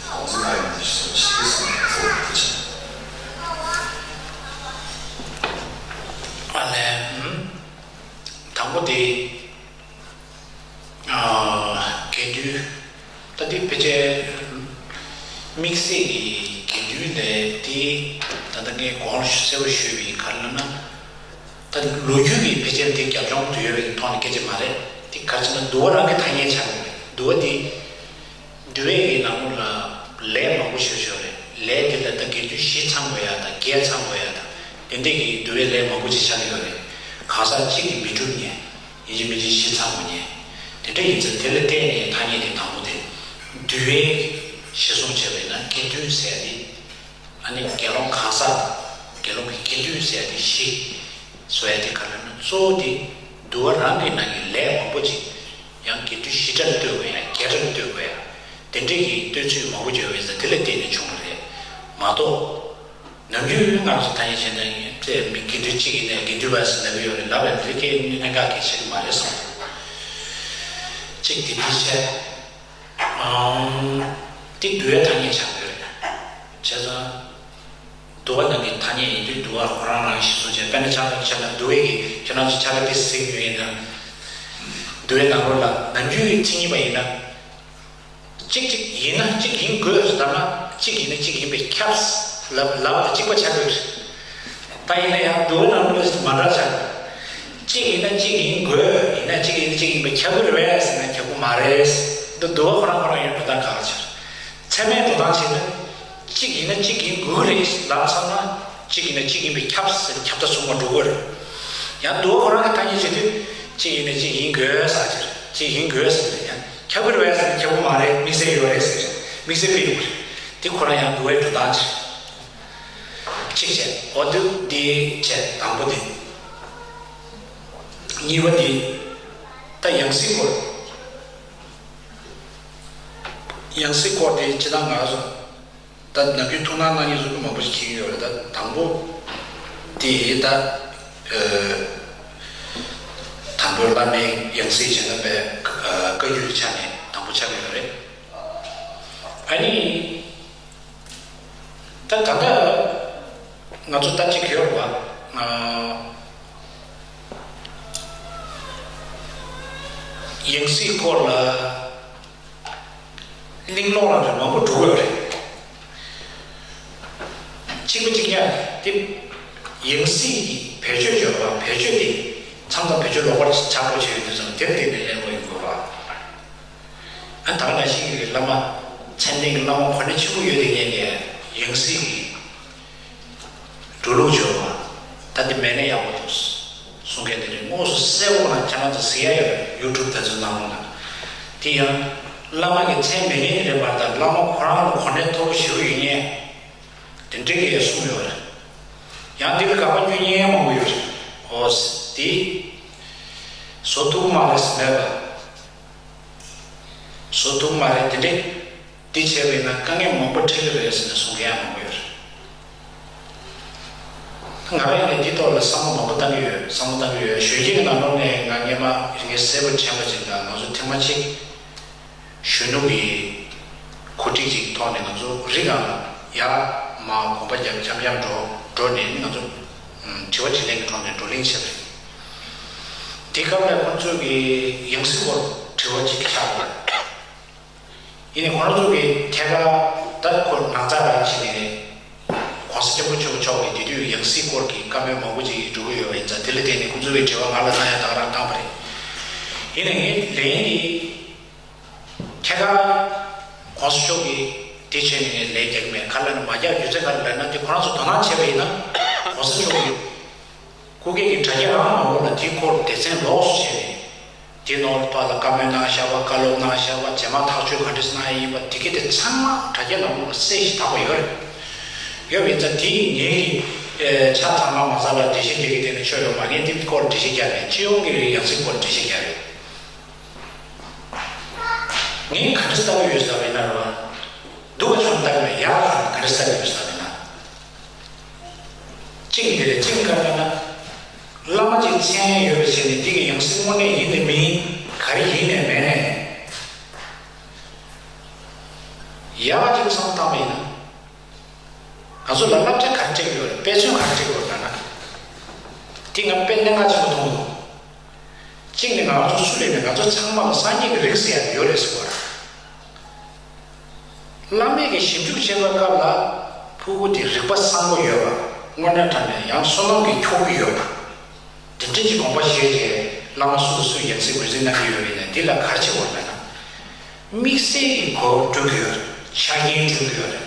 དགོངས་ཚུལ་གང་ཡོད་དེ་ཞིག་ཞིག་གསུངས་ཚུལ་དེ་བྱས། ཨ་ལས། དང་པོ་དེ་དགེ་འདུན་ད་དེ་ཕལ་ཆེར་དམིགས་བསལ་གྱི་དགེ་འདུན་ལས་དེ་ད་ལྟ་ངས་གོང་ལ་གསལ་པོ་ཞུས་པའི་ག་རེ་ལབ་ན། ད་ལོ་རྒྱུས་ཀྱི་ཕལ་ཆེར་དེ་རྒྱབ་ལྗོངས་དུ་ཡོད་པའི་ཐོག་ནས་སྐད་ཆ་མ་རེད། དེ་ག་རེ་ཟེར་ན་འདུལ་བ་རང་གི་ཐ་སྙད་ཆགས་ཀྱི་རེད། འདུལ་བ་དེ་འདུལ་བའི་གི་ནང་ལོགས་ལ་ལས་མང་པོ་ཞིག་ཡོད་རེད། ལས་དེ་ལ་ད་དགེ་འདུན་བཞི་ཚང་དགོས་ཡ་དང་བརྒྱད་ཚང་དགོས་ཡ་དང་དེ་འདྲས་ཀྱི་འདུལ་བའི་ལས་མང་པོ་ཅིག་ཆགས་ཀྱི་ཡོད་རེད། གང་ཟག་གཅིག་གིས་མི་འགྲུབ་མཁན་ཡིན་གཅིག་མིན་གཅིག་བཞི་ཚང་དགོས་མཁན་དེ་འདྲ་ཡིན་ཙང་དེ་ལ་བརྟེན་ནས་ཐ་སྙད་དེ་དང་པོ་དེ་འདུལ་བའི་གཞི་བཟུང་བྱས་པ་ཡིན་ན་དགེ་འདུན་ཟེར་ཡ་དེ། ཨ་ནི་དགེ་སློང་གང་ཟག་དང་དགེ་སློང་གི་དགེ་འདུན་ཟེར་ཡ་དེ་བཞི་བཟོ་ཡ་དེ་ག་རེ་ན་གཙོ་བོ་དེ་འདུལ་བ་རང་གི་ནང་གི་ལས་མང་པོ་ཅིག་ཡང་དགེ་འདུན་བཞི་གྲལ་ལ་སྡོད་དགོས་ཡ་བརྒྱད་གྲལ་ལ་སྡོད་དགོས་ཡ་དེ་འདྲས་ཀྱི་སྟོན་ཚུལ་མང་པོ་ཅིག་ཡོད་པས་ཟེར་དེ་ལ་བརྟེན་ནས་བྱུང་བ་རེད་མ་གཏོགས། ནམ་རྒྱུན་ང་ཚོ་ཐ་སྙད་བྱས་ན་ཡིན་ཚེ་མི་དགེ་འདུན་གཅིག་ཡིན་ན་དགེ་འདུན་པ་ཟེར་ལབ་ཀྱི་ཡོད་རེད་ལབ་ཡ་དེ་གའི་གནད་འགག་གལ་ཆེ་གི་མ་རེད་བསམ་འདུག་གཅིག་དེ་འདི་བྱས། ཨང་། འདི་འདུལ་བའི་ཐ་སྙད་ཆགས་ཡོད་རེད། བྱས་ཙང་། འདུལ་བ་ནང་གི་ཐ་སྙད་ཡིན་དུས་འདུལ་བ་ཁོ་རང་རང་གཞི་བཟུང་བྱས་དཔེར་ན་ཆ་ལ་ཆ་ལ་འདུལ་བའི་གི་ཁྱེད་རང་ཚོ་ཆ་ལ་དེ་གཟིགས་ཡོད་ཡིན་ན། འདུལ་བའི་ནང་ལོགས་ལ་ནམ་རྒྱུན་གྱི་མཚན་ཉིད་པ་ཡིན་ན། གཅིག་གཅིག་ཡིན་ན་གཅིག་ཡིན་དགོས་ཟེར་ན་གཅིག་ཡིན་ན་གཅིག་ཡིན་པས་ཁྱབ། ལབ་ལབ་དེ་གཅིག་པ་ཆགས་ཡོད་རེད། ད་ཡིན་ན་ཡང་འདུལ་བའི་ནང་ལོགས་ལ་མ་འདྲ་ཆགས། གཅིག་ཡིན་ན་གཅིག་ཡིན་དགོས། ཡིན་ན་གཅིག་ཡིན་ན་གཅིག་ཡིན་པས་ཁྱབ་ཀྱི་རེད་པས་ཟེར་ན་ཁྱབ་ཀྱི་མ་རེད། འདི་འདུལ་བ་ཁོ་རང་ཁོ་རང་ཡང་འགྲོ་སྟངས་ཁག་ཆེ། ཚད་མའི་འགྲོ་སྟངས་བྱས་ན། གཅིག་ཡིན་ན་གཅིག་ཡིན་དགོས་རེད་ལབ་ཚར་ན། གཅིག་ཡིན་ན་གཅིག་ཡིན་པས་ཁྱབ་ཟེར་ཁྱབ་བརྡལ་བྱུང་བ་འགྲོ་གི་རེད། ཡང་འདུལ་བ་ཁོ་རང་གི་ཐ་སྙད་བྱེད་དུས། གཅིག་ཡིན་ན་གཅིག་ཡིན་དགོས་ཟེར་གྱི་རེད། གཅིག་ཡིན་དགོས་ཟེར་ཡང་ཁྱབ་ཀྱི་རེད་པས་ཟེར་ན་ཁྱབ་ཀྱི་མ་རེད། དམིགས་བསལ་ཡོད་རེད་ཟེར། དམིགས་བསལ་དཔེ་ཡོད་རེད། དེ་ཁོ་རང་ཡང་འདུལ་བའི་འགྲོ་སྟངས་ཆེ། གཅིག་བྱས། འོ་འདུག་འདི་བྱས་དང་པོ་དེ། གཉིས་པ་དེ། ད་ཡང་སྲིད་སྐོར། ཡང་སྲིད་སྐོར་དེ་ཇི་ལྟར་ང་ཚོ་ད་ནམ་རྒྱུན་ཐུགས་སྣང་གནང་མཁན་ཚོ་མང་པོ་ཞིག་མཁྱེན་གྱི་ཡོད་རེད། ད་དང་པོ་དེ་ད་ཨ་དང་པོ་བླ་མའི་ཡང་སྲིད་བྱས་ན་པའི་ཨ་བཀའ་བརྒྱུད་ཀྱི་ཆ་ནས་དང་པོ་ཆགས་ཀྱི་ཡོད་རེད། ཨ་ནི། ད་ད་ལྟ་ང་ཚོ་ལྟ་ཅི་གི་ཡོད་རེད་བ། ཡང་སྲིད་སྐོར་ལ་གླེང་སློང་ལ་རེ་མང་པོ་འགྲོ་གི་ཡོད་རེད། གཅིག་པ་གཅིག་རྐྱང་དེ་ཡང་སྲིད་ཀྱི་བེད་སྤྱོད་ཡོད་རེད་བ། བེད་སྤྱོད་དེ་མཚམས་དང་བེད་སྤྱོད་ལོག་པར་ཆགས་པོ་བྱས་ཡོད་དུས་ཙམ་དེར་བརྟེན་ནས་གླེང་དགོས་ཡོད་རེད་བ། ཨ་ད་ག་ནང་བཞིན་གྱི་བླ་མ་མཚན་ལྡན་གྱི་བླ་མ་གོ་གནས་ཆེན་པོ་ཡོད་དེ་ངས་ནས་ཡང་སྲིད་ཀྱི་འགྲོ་ལུགས་བྱོས་པ་ད་དེ་མེད་ན་ཡག་པོ་འདུག་གསུང་མཁན་དེ་རེད། དངོས་སུ་གསལ་པོ་ལ་ཁྱེད་རང་ཚོ་གཟིགས་ཡ་ཡོད་རེད། ཡུ་ཊུབ་དེ་ཚོའི་ནང་ལོགས་ལ། དེ་ཡང་བླ་མ་གི་མཚན་མེད་མཁན་རེད་པ། ད་བླ་མ་ཁོ་རང་ལ་གོ་གནས་མཐོ་པོ་ཞེ་པོ་ཡོད་མཁན་དེ་འདྲ་གི་ཡ་གསུངས་ཡོད་རེད། ཡང་དེ་ལ་དགག་པ་བསྐྱོན་མཁན་མང་པོ་ཡོད་རེད། ཨོ་དེ་བཟོ་ཐུབ་མ་རེད་ཟེར་མེད་པ། བཟོ་ཐུབ་མ་རེད། དེ་འདྲས་འདི་བྱས་པ་ཡིན་ན་དཀའ་ངལ་མང་པོ་འཕྲད་ཀྱི་རེད་ཟེར་ནས་གསུང་མཁན་ཡང་མང་པོ་ཡོད་རེད། ང་རང་ཡིན་ནའི་འདི་ཐོག་ལ་བསམ་བློ་མང་པོ་བཏང་གི་ཡོད། བསམ་བློ་བཏང་གི་ཡོད། གཞོན་སྐྱེས་ཀྱི་ནང་ལོགས་ནས་ང་སྔས་མ་ངས་གསལ་པོ་དྲན་པ་ཅིག་ལ། ང་ཚོ་ཐེངས་མ་གཅིག་གཞོན་ནུ་གི་གོ་སྒྲིག་ཅིག་ཐོག་ནས་ང་ཚོ་རི་སྒང་ལ་ཡར་མར་གོམ་པ་རྒྱབ་འཆམ་འཆམ་འགྲོ་འགྲོ་ནས་ང་ཚོ་དྲི་བ་དྲིས་ལན་གྱི་ཐོག་ནས་བགྲོ་གླེང་བྱས་པ་རེད། དེ་སྐབས་ལ་ཁོང་ཚོས་ཀྱི་ཡང་སྲིད་སྐོར་དྲི་བ་ཅིག་ཆགས་པ་རེད། ཡིན་ནའི་ཁོ་རང་ཚོ་གི་ཐད་ཀར་ད་ཁོ་ནང་ཚགས་རང་བྱས་ནས་༸གོང་ས་༸སྐྱབས་མགོན་ཆེན་པོ་མཆོག་གིས་དེ་དུས་ཡང་སྲིད་སྐོར་གྱི་བཀའ་མོལ་མང་པོ་ཅིག་འགྲོ་གི་ཡོད་པ་ཡིན་ཙང་། དེ་ལ་བརྟེན་ནས་ཁོ་ཚོ་གི་དྲི་བ་ང་ལ་བཏང་ཡ་ད་ག་རང་བཏང་བ་རེད། ཡིན་ནའི་ངས་ལན་དེ་ཐད་ཀར་༸གོང་ས་མཆོག་གིས་དེ་བྱས་ནས་ངས་ལན་རྒྱག་གི་མེད། ག་ལ་ནི་མ་རྒྱག་རྒྱུ་མཚན་ག་རེ་ལབ་ན། དེ་ཁོ་རང་ཚོ་དོ་སྣང་བྱས་པ་ཡིན་ན་༸གོང་ས་མཆོག་གིས་སྐུ་སྒེར་གྱི་དྲ་རྒྱ་རང་མང་པོ་ལ་དེའི་སྐོར་སྡེ་ཚན་ལོགས་སུ་བྱས་ནས། དེའི་ནང་ལ་ཕར་ལ་བཀའ་མོལ་གནང་བཞག་པ། བཀའ་སློབ་གནང་བཞག་པ། རྗེས་མ་ཐག་གཅོད་ག་འདྲས་གནང་ཡ་ཡིན་པ་དེ་ག་དེ་ཚང་མ་དྲ་རྒྱ་ནང་ལོགས་ལ་གསལ་ཞིང་དག་པ་ཡོད་རེད། ཡོད་པ་ཡིན་ཙང་དེ་ངེད་ཀྱིས་ཆ་ཚང་མ་མ་ཚང་ལ་འགྲེལ་བཤད་རྒྱག་གི་དེ་ནི་ཆོ་ཡོད་མ་རེད། དེའི་སྐོར་འགྲེལ་བཤད་རྒྱག་རེད། སྤྱི་ཡོངས་ཀྱི་ཡང་སྲིད་སྐོར་འགྲེལ་བཤད་རྒྱག་རེད། ངས་ག་འདྲས་ལྟ་གི་ཡོད་ཟེར་བ་ཡིན་ན་རེད་བ། སྡུག་ག་ཚོད་ལྟ་གི་མེད། ཡག་ག་ཚོད་ག་འདྲས་ལྟ་གི་ཡོད་ཟེར་བ་ཡིན་ན། གཅིག་འདི་རེད། གཅིག་ག་རེ་ལབ་ན། བླ་མ་གཅིག་མཚན་ཡོད་པ་བྱས་ནས་འདི་གི་ཡང་སྲིད་དངོས་གནས་ཡིན་ནི་མིན། ག་རེ་ཡིན་ནས་མེད་ནས། ཡག་ག་ཅིག་བསམ་བློ་བཏང་བ་ཡིན་ན། ང་ཚོ་ལ་བསླབ་བྱ་ག་རེ་སྤྲད་ཀྱི་ཡོད་རེད། དཔེ་མཚོན་ག་རེ་སྤྲད་ཀྱི་ཡོད་རེད་ལབ་ན། དེ་ང་དཔེ་གནད་འགག་ཆེན་པོ་མཐོང་གི་འདུག་གཅིག་ནི་ང་ཚོ་སུ་ལས་ནས་ང་ཚོ་ཚང་མ་ལ་སངས་རྒྱས་ཀྱི་རིགས་ཟེར་ཡ་ཡོད་རེད་ཟེར་བ་རེད། བླ་མས་ཀྱི་ཞིབ་འཇུག་བྱེད་པའི་སྐབས་ལ་ཕྲུ་གུ་དེ་རིག་པ་བཟང་པོ་ཡོད་པ། དངོས་གནས་དྲང་གནས་ཡང་བསོད་ནམས་ཀྱིས་འཁྱོག་གི་ཡོད་པ། དེ་འདྲ་ཅིག་དགོངས་པ་བཞེས་རྗེས་བླ་མ་སུ་དང་སུས་ཡང་སྲིད་ངོས་འཛིན་གནང་གི་ཡོད་པ་ཡིན་ན། འདི་ལ་ག་རེ་བྱེད་དགོས་རེད་ལབ་ན། དམིགས་བསལ་གྱི་གོ་སྐབས་བསྐྲུན་གྱི་ཡོད་རེད། ཆ་རྐྱེན་བསྐྲུན་གྱི་ཡོད་རེད།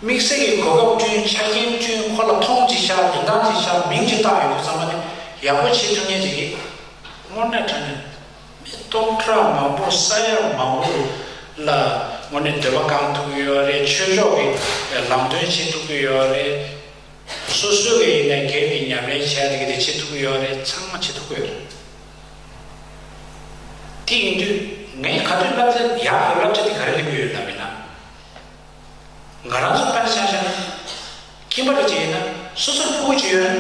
དམིགས་བསལ་གྱི་གོ་སྐབས་བསྐྲུན། ཆ་རྐྱེན་བསྐྲུན། ཁོ་ལ་མཐོང་ཅིག་བཞག་རིན་ཐང་ཅིག་བཞག་མིང་ཅིག་བཏགས་ཡོང་དུས་ཙམ་པ་ནི་ཡག་པོ་བྱེད་ཐུབ་མཁན་ཅིག་གིས། དངོས་གནས་དྲང་གནས་མི་སྟོང་ཕྲག་མང་པོ་ས་ཡ་མང་པོ་ལ་དངོས་གནས་འདོད་པ་བསྐང་ཐུབ་ཀྱི་ཡོད་རེད། ཆོས་ཕྱོགས་ཀྱི་ལམ་སྟོན་བྱེད་ཐུབ་ཀྱི་ཡོད་རེད། སོ་སོའི་གི་ཡིན་ན་སྒེར་གྱི་ཉམས་ལེན་བྱས་དེ་གི་དེ་བྱེད་ཐུབ་ཀྱི་ཡོད་རེད། ཚང་མ་བྱེད་ཐུབ་ཀྱི་ཡོད་རེད། དེ་ཡིན་དུས་ངས་ག་དུས་བསླབ་བྱ་ཡག་གི་བསླབ་བྱ་དེ་ག་རེ་ལེན་གྱི་ཡོད་ལབ་ཡིན་ན། ང་རང་ཚོ་དཔེར་ཆ་བཞག་ན། ཁྱིམ་པ་རེ་གཅིག་ཡིན་ན་སོ་སོར་ཕྲུ་གུ་གཅིག་ཡོད་ན།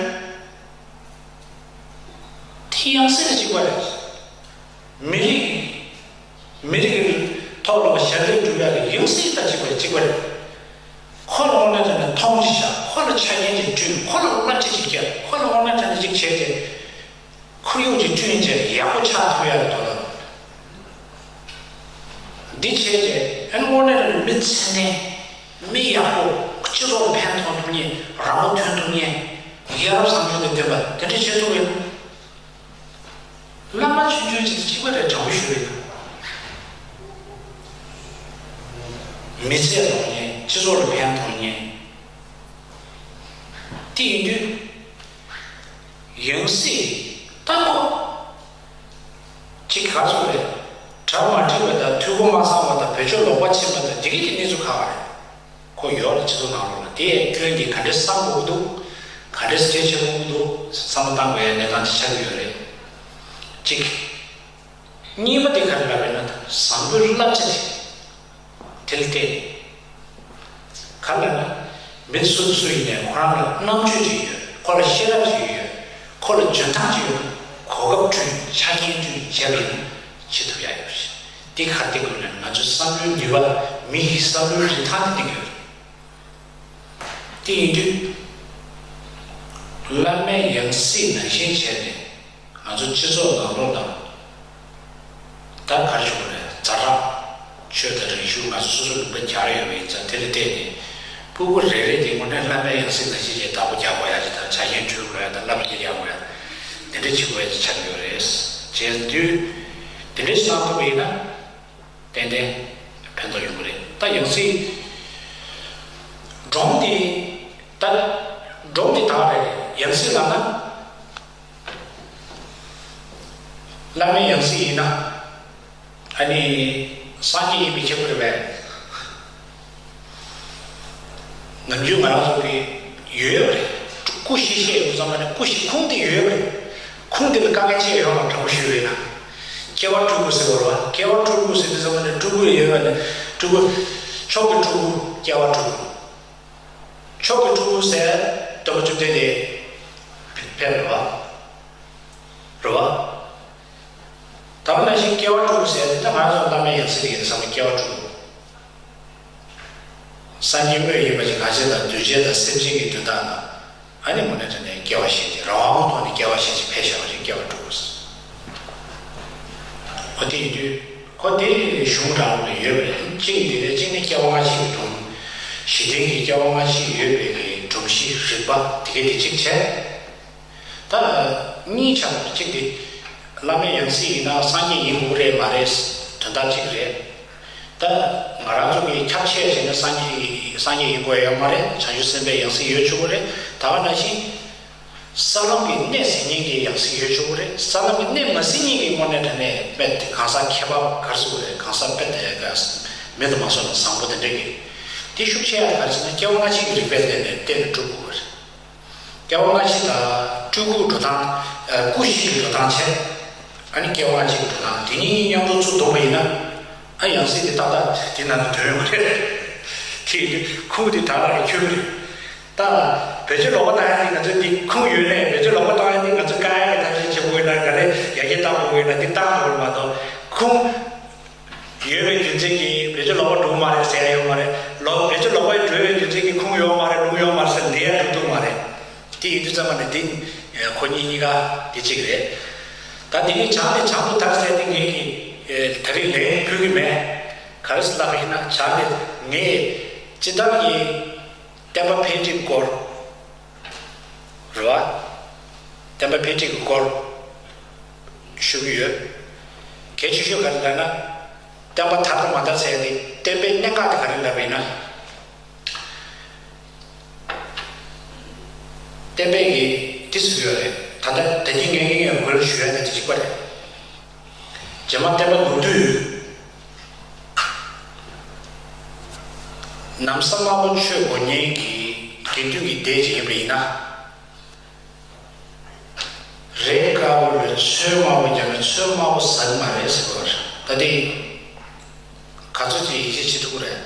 དེ་ཡང་སྲིད་དང་གཅིག་པ་རེད། མི་རིགས། མི་རིགས་ཀྱི་ཐོག་ལ་ཞབས་འདེགས་སྒྲུབ་ཡག་གི་ཡང་སྲིད་དང་གཅིག་པ་རེད། གཅིག་པ་རེད། ཁོ་ལ་དངོས་གནས་དྲང་གནས་མཐོང་ཅིག་བཞག་ཁོ་ལ་ཆ་རྐྱེན་ཅིག་བསྐྲུན། ཁོ་ལ་བསླབ་བྱ་ཅིག་བརྒྱབ། ཁོ་ལ་དངོས་གནས་དྲང་གནས་ཅིག་བྱས་ཏེ། ཁོར་ཡུག་ཅིག་བསྐྲུན་བྱས་ཡག་པོ་ཆགས་ཐུབ་ཡག་གི་ཐོག་ལ། འདི་བྱས་རྗེས་ཨ་ནི་དངོས་གནས་དྲང་གནས་མི་ཚད་ལྡན། མི་ཡག་པོ། སྤྱི་ཚོགས་ལ་ཕན་ཐོགས་ཐུབ་མཁན། རང་མགོ་ཐོན་ཐུབ་མཁན། ཡ་རབས་བཟང་སྤྱོད་དང་ལྡན་པ་དེ་འདྲ་བྱེད་ཐུབ་ཡོད་ན། བླ་མ་ཆུང་ཆུང་ཅིག་གཅིག་པ་རེད། དྲང་པོ་ཞུ་རེད། མི་ཚེ་ཐོག་ནས་སྤྱི་ཚོགས་ལ་ཕན་ཐོགས་མཁན། དེ་ཡིན་དུས། ཡང་སྲིད་ལྟ་སྐོར་ཅིག་ག་ཚོད་རེད། གྲ་མ་འགྲིག་པ་དང་། འཐུས་སྒོ་མ་ཚང་བ་དང་། བེད་སྤྱོད་ལོག་པ་ཕྱིན་པ་དང་། འདི་གི་དེ་གནས་ཚུལ་ག་བ་རེད། ཁོ་ཡོད་ལ་སྤྱི་ཚོགས་ནང་ལོགས་ལ་དེའི་སྐྱོན་དེ་ག་འདྲས་བསམ་དགོས་ཀྱི་འདུག་ག་འདྲས་གྲོས་བྱེད་དགོས་ཀྱི་འདུག་བསམ་བློ་བཏང་དགོས་ཡ་གནས་སྟངས་ཅིག་ཆགས་ཀྱི་ཡོད་རེད། གཅིག་གཉིས་པ་དེ་ག་རེ་ལབ་པ་ཡིན་ན། བཟང་པོའི་བསླབ་བྱ་དེ། དེ་ལ་བརྟེན། ག་རེ་ལབ་ན། མི་སུ་དང་སུ་ཡིན་ནའི་ཁོ་རང་ལ་རྣམ་དཔྱོད་ཅིག་ཡོད། ཁོ་ལ་ཤེས་རབ་ཅིག་ཡོད། ཁོ་ལ་འཇོན་ཐང་ཅིག་ཡོད། གོ་སྐབས་བསྐྲུན། ཆ་རྐྱེན་བསྐྲུན་བྱས་པ་ཡིན་ན་བྱེད་ཐུབ་ཡག་ཡོད་རེད། འདི་ག་རེ་བསྟན་དགོས་ལབ་ན། ང་ཚོའི་བསམ་བློའི་ནུས་པ། མི་ཡི་བསམ་བློའི་རིན་ཐང་དེ་བསྟན་གྱི་ཡོད་རེད། དེ་ཡིན་དུས། བླ་མའི་ཡང་སྲིད་ནང་བཞིན་བྱས་ནས། ང་ཚོ་སྤྱི་ཚོགས་ནང་ལོགས་ལ་ད་ག་རེ་ཞུ་དགོས་རེད། ཛ་དྲག་ཆོས་དང་རིག་གཞུང་ང་ཚོ་སོ་སོ་ལུང་པ་རྒྱག་རེ་ཡོད་པ་ཡིན་ཙང་། དེ་ལ་བལྟས་ནས་ཕྲུ་གུ་རེ་རེ་དེ་དངོས་གནས་བླ་མའི་ཡང་སྲིད་ནང་བཞིན་བྱས་བདག་པོ་རྒྱག་དགོས་ཡ་ཅིག་དང་། ཆ་རྐྱེན་བསྐྲུན་དགོས་ཡ་དང་། བསླབ་བྱ་རྒྱག་དགོས་ཡ། དེ་འདྲ་བྱེད་དགོས་ཡ་ཅིག་ཆགས་ཀྱི་ཡོད་རེད། བྱས་དུས་དེ་འདྲ་ཞིག་གནང་ཐུབ་པ་ཡིན་ན། ཏན་ཏན་ཕན་ཐོགས་ཡོང་གི་རེད། ད་ཡང་སྲིད་སྒྲོམ་འདི། ད་སྒྲོམ་འདི་དག་རེད། ཡང་སྲིད་ལབ་ན། བླ་མའི་ཡང་སྲིད་ཡིན་ན། ཨ་ནི་སངས་རྒྱས་ཡིན་པའི་ཁྱད་པར་རེད་པས། ནམ་རྒྱུན་ང་རང་ཚོ་གི་ཡོད་རེད། སྐུ་བཞི་བཤད་ཡོང་ཙམ་པ་ནི། སྐུ་བཞི་ཁུངས་དེ་ཡོད་རེད། ཁུངས་དེ་ལ་དཀའ་ངལ་ཅི་ཡང་ཡོད་རུང་དྲང་པོ་ཞུས་པ་ཡིན་ན། སྐྱེ་བ་སྤྲུལ་སྐུ་ཟེར་བ་རེད་བ། སྐྱེ་བ་སྤྲུལ་སྐུ་ཟེར་དུས་ཙམ་པ་ནས་སྤྲུལ་སྐུ་ཡོད་པ་ནས་སྤྲུལ་སྐུ། མཆོག་གི་སྤྲུལ་སྐུ། སྐྱེ་བ་སྤྲུལ་སྐུ། མཆོག་གི་སྤྲུལ་སྐུ་ཟེར་སྟོན་པ་བཅོམ་ལྡན་འདས་ཕེབས་རེད་བ། རེད་བ། ད་ག་ནང་བཞིན་སྐྱེ་བ་སྤྲུལ་སྐུ་ཟེར་དེ་ད་ང་རང་ཚོ་བླ་མའི་ཡང་སྲིད་དེ་ཡིན་བསམ་པ། སྐྱེ་བ་སྤྲུལ་སྐུ། སངས་རྒྱས་དངོས་ཡིན་པ་ཅིག་གང་བྱས་དང་གདུལ་བྱ་དང་སེམས་ཅན་གྱི་དོན་དག་ལ་ཨ་ནི་དངོས་གནས་དྲང་གནས་སྐྱེ་བ་བཞེས་ཏེ་རང་དབང་ཐོག་ནས་སྐྱེ་བ་བཞེས་ཏེ་ཕེབས་བཞག་པ་ཅིག་སྐྱེ་བ་སྤྲུལ་སྐུ་ཟེར། ཨོ་དེ་ཡིན་དུས་ཁོ་དེ་གཞུང་རང་ལུགས་ལ་ཡོད་པ་རེད། གཅིག་འདི་རེད། གཅིག་ནི་སྐྱེ་བ་སྔ་ཕྱི་གི་སྒྲོམ། ཞི་བདེ་གི་སྐྱེ་བ་སྔ་ཕྱི་ཡོད་པའི་གི་སྒྲོམ་གཞི་རིག་པ་དེ་གའི་དེ་གཅིག་བྱས། ད་གཉིས་ཆགས་པ་གཅིག་དེ། བླ་མའི་ཡང་སྲིད་ཡིན་ན་སངས་རྒྱས་ཡིན་དགོས་རེད་མ་རེད། དོན་དག་གཅིག་རེད། ད་ང་རང་ཚོ་གི་ཁྱབ་ཆེ་བྱས་ན་སངས་རྒྱས་སངས་རྒྱས་ཡིན་དགོས་ཡོད་མ་རེད། བྱང་ཆུབ་སེམས་དཔའི་ཡང་སྲིད་ཡོད་ཆོག་གི་རེད། ད་ག་ནང་བཞིན་ས་ལམ་གྱི་གནས་ཟིན་མཁན་གྱི་ཡང་སྲིད་ཡོད་ཆོག་གི་རེད། ས་ལམ་གྱི་གནས་མ་ཟིན་མཁན་གྱི་དངོས་གནས་དྲང་གནས་དཔེ་དེ་གང་ཟག་ཁྱད་པར་ག་རེ་ཟེར་དགོས་རེད། གང་ཟག་དཔེ་དེ་ག་མི་དུ་མ་སོང་ན་བཟང་པོ་དེ་འདྲ་གི་དེ་ཤུགས་ཆེ་ཡ་ག་རེ་ཟེར་ན་སྐྱེ་བ་སྔ་ཕྱི་གི་རིག་པའི་སྟེང་ནས་གཏན་ནས་གྲུབ་དགོས་པ་རེད། སྐྱེ་བ་སྔ་ཕྱི་དང་སྤྲུལ་སྐུ་འགྲོ་སྟངས། ཨ། སྐུ་བཞི་གི་འགྲོ་སྟངས་བྱས། ཨ་ནི་སྐྱེ་བ་སྔ་ཕྱི་གི་འགྲོ་སྟངས་དེ་གཉིས་མཉམ་དུ་ཚུར་བསྡོམས་པ་ཡིན་ན། ཨ། ཡང་སྲིད་དེ་ཏག་ཏག་དེ་ནང་ལ་འདོན་ཡོང་གི་རེད། དེ་ཡིན་དུས་ཁུངས་དེ་དག་ལ་ཡང་འཁྱོལ་གི་རེད། ད་བེད་སྤྱོད་ལོག་པ་བཏང་ཡ་དེ་ང་ཚོས་དེ་ཁུངས་ཡོད་ནའི་བེད་སྤྱོད་ལོག་པ་བཏང་ཡ་དེ་ང་ཚོས་དཀའ་ཡ་གི་ཐབས་ཤེས་བྱེད་དགོས་ཡོད་ན། ག་རེ་ཡར་རྒྱས་གཏང་དགོས་ཡོད་ན་དེ་གཏང་དགོས་མ་གཏོགས་ཁུངས། ཡོད་པའི་རྒྱུ་མཚན་གྱིས་བེད་སྤྱོད་ལོག་པ་འགྲོ་གི་མ་རེད་ཟེར་ཡ་ཡོད་མ་རེད། ལོག་བེད་སྤྱོད་ལོག་པ་འགྲོ་བའི་རྒྱུ་མཚན་གྱིས་ཁུངས་ཡོད་མ་རེད། ལུང་ཡོད་མ་རེད་ཟེར་འདི་ཡ་འགྲོ་ཐུབ་མ་རེད། དེ་ཡིན་དུས་ཙམ་པ་ནས་འདི་ཁོ་གཉིས་གཉིས་ཀ་དེ་གཅིག་རེད། ད་འདི་ནི་བྱང་ནས་བྱང་དུ་དར་ཟེར་དེ་ངས་ཀྱི་ད་རིང་ལན་ཕུལ་གི་མེད། ག་རེ་ཟེར་ལབ་པ་ཡིན་ན་བྱང་ནས་ངས་སྤྱི་བཏང་གི་བསྟན་པ་འཕེལ་འགྲིབ་སྐོར། རེད་བ། བསྟན་པ་འཕེལ་འགྲིབ་ཀྱི་སྐོར་ཞུ་གི་ཡོད། གལ་ཆེ་ཤོས་ག་རེ་ལབ་ན། བསྟན་པ་དར་དང་མ་དར་ཟེར་ཡ་དེ་བསྟན་པའི་གནད་འགག་དེ་ག་རེ་ལབ་པ་ཡིན་ན། བསྟན་པའི་གི་དེ་ཟེར་གི་ཡོད་རེད། ད་ལྟ་ད་གིན་ངས་ངས་ངས་འགོ་ལ་ཞུ་ཡ་དེ་དེ་གཅིག་པ་རེད། རྗེས་མ་བསྟན་པ་ལོ་དུས། ན་བཟའ་དམར་པོ་མཆོད་དགོས་མཁན་གྱི་དགེ་འདུན་གྱི་སྡེ་ཅིག་ཡིན་པ་ཡིན་ན། རས་དཀར་པོ་ལ་ཚོན་དམར་པོ་བརྒྱབ་ན་ཚོན་དམར་པོ་ཟ་གི་མ་རེད་ཟེར་བ་རེད། ད་དེ་ག་ཚོད་ཅིག་ཡིད་ཆེས་བྱེད་ཐུབ་ཀྱི་རེད།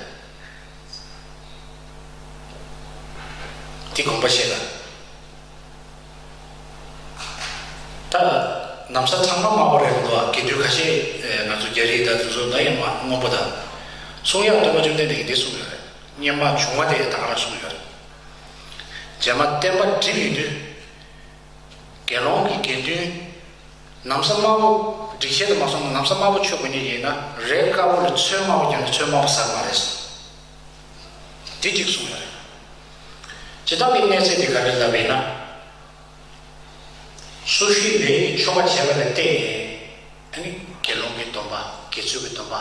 དེ་དགོངས་པ་བཞེས་དང་། ད་ན་བཟའ་ཚང་མ་དམར་པོ་རེད་མི་འདུག་ཨ། དགེ་འདུན་ཁ་ཤས་ང་ཚོ་རྒྱ་རིགས་དང་དེ་ཚོ་ད་ཡང་མ་སྔོན་པོ་དང་། གསུང་ཡག་སྟོན་པ་བཅོམ་ལྡན་འདས་ཀྱིས་འདི་གསུངས་ཡོད་རེད། སྔོན་མ་བྱུང་བ་དེ་ད་ག་རང་གསུངས་ཡོད་རེད། རྗེས་མ་བསྟན་པ་འགྲིབ་ཡོང་དུས། དགེ་སློང་གི་དགེ་འདུན། ན་བཟའ་དམར་པོ་སྒྲིག་ཆས་དུ་མ་སོང་ན་ན་བཟའ་དམར་པོ་མཆོད་དགོས་ངེས་ཡིན་ན་རས་དཀར་པོ་ལ་ཚོན་དམར་པོ་བརྒྱབ་ན་ཚོན་དམར་པོ་ཟ་གི་མ་རེད་གསུངས། དེ་གཅིག་གསུངས་ཡོད་རེད། སྤྱིར་བཏང་གི་གནས་ཚད་དེ་ག་རེ་ལབ་པ་ཡིན་ན། སོ་སོའི་ལས་ཀྱི་ཆོ་ག་བྱས་པ་ལ་བརྟེན་ནས་ཨ་ནི་དགེ་སློང་གི་སྡོམ་པ། དགེ་ཚུལ་གྱི་སྡོམ་པ།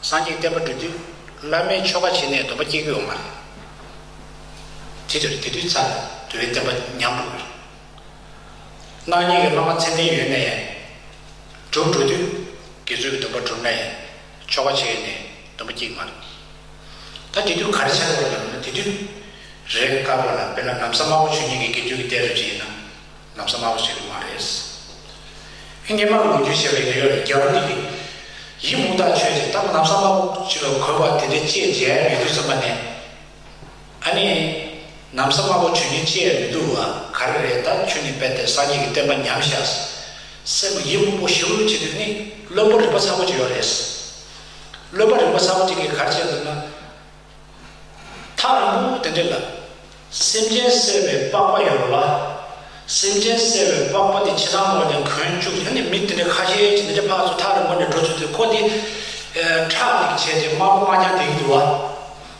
སངས་རྒྱས་བསྟན་པ་སྒྲུབ་དུས་བླ་མའི་ཆོ་ག་བྱས་ནས་སྡོམ་པ་སྐྱེ་གི་ཡོད་མ་རེད། དེ་དུས་དེ་དུས་ཚར་ལ་དུ་བའི་བསྟན་པ་ཉམས་འགྲོ་གི་རེད། སྣང་བརྙན་གྱི་བླ་མ་མཚན་ལྡན་ཡོད་ནའི། སྒྲུབ་འགྲོ་དུས་དགེ་ཚུལ་གྱི་སྡོམ་པ་སྒྲུབ་ནའི། ཆོ་ག་བྱས་ནས་སྡོམ་པ་སྐྱེ་གི་མ་རེད། ད་དེ་དུས་ག་རེ་བྱ་དགོས་ལབ་ན་དེ་དུས་རས་དཀར་པོ་ལ་དཔེར་ན་ན་བཟའ་དམར་པོ་མཆོད་མཁན་གྱི་དགེ་འདུན་གྱི་སྡེ་རུ་བྱས་ན་ན་བཟའ་དམར་པོ་བྱེད་ཀྱི་མ་རེད། ཨེ་སྔོན་མ་ལོ་རྒྱུས་བཤད་པའི་ཡོད་ཡོད་རེད། རྒྱལ་བ་འདི་གིས་ཡིད་སྨོན་ཐག་ཆོད་ཅིག་ད་ན་བཟའ་དམར་པོ་ཅིག་ལ་གོས་པ་དེ་འདྲའི་བཅས་མཇལ་ཡ་མེད་དུས་ཙམ་པ་ནས། ཨ་ནི། ན་བཟའ་དམར་པོ་མཆོད་མཁན་བཅས་མི་འདུག་བ། ག་རེ་རེད། ད་ཁྱོད་ནི་རྦད་དེ་སངས་རྒྱས་ཀྱི་བསྟན་པ་ཉམས་ཤག་སེམས་ཡིད་སྨོན་པོ་ཞེ་པོ་བྱེད་དུས་ནི། བློན་པོ་རིག་པ་ཚ་པོ་ཅིག་ཡོད་རེད། བློན་པོ་རིག་པ་ཚ་པོ་ཅིག་གིས་ག་རེ་བྱས་འདུག་ན། ཐག་རིང་པོ་དེ་འདྲ་ལ། སེམས་ཅན་བསད་པའི་པགས་པ་ཡོད་རེད་བ། སེམས་ཅན་བསད་པའི་པགས་པ་དེ་ཕྱི་ནང་ལོགས་ནས་གོན་བཅུག་ཨ་ནི་མི་དེ་འདྲ་ཁ་ཤས་ཅིག་དེ་འདྲ་ཕར་ཚུར་ཐག་རིང་པོ་ནས་འགྲོ་ཚུལ་དེ་ཁོ་དེ། ཁྲག་ལེགས་བྱས་ཏེ་དམར་པོ་དམར་རྐྱང་བསྡད་ཀྱི་འདུག་བ།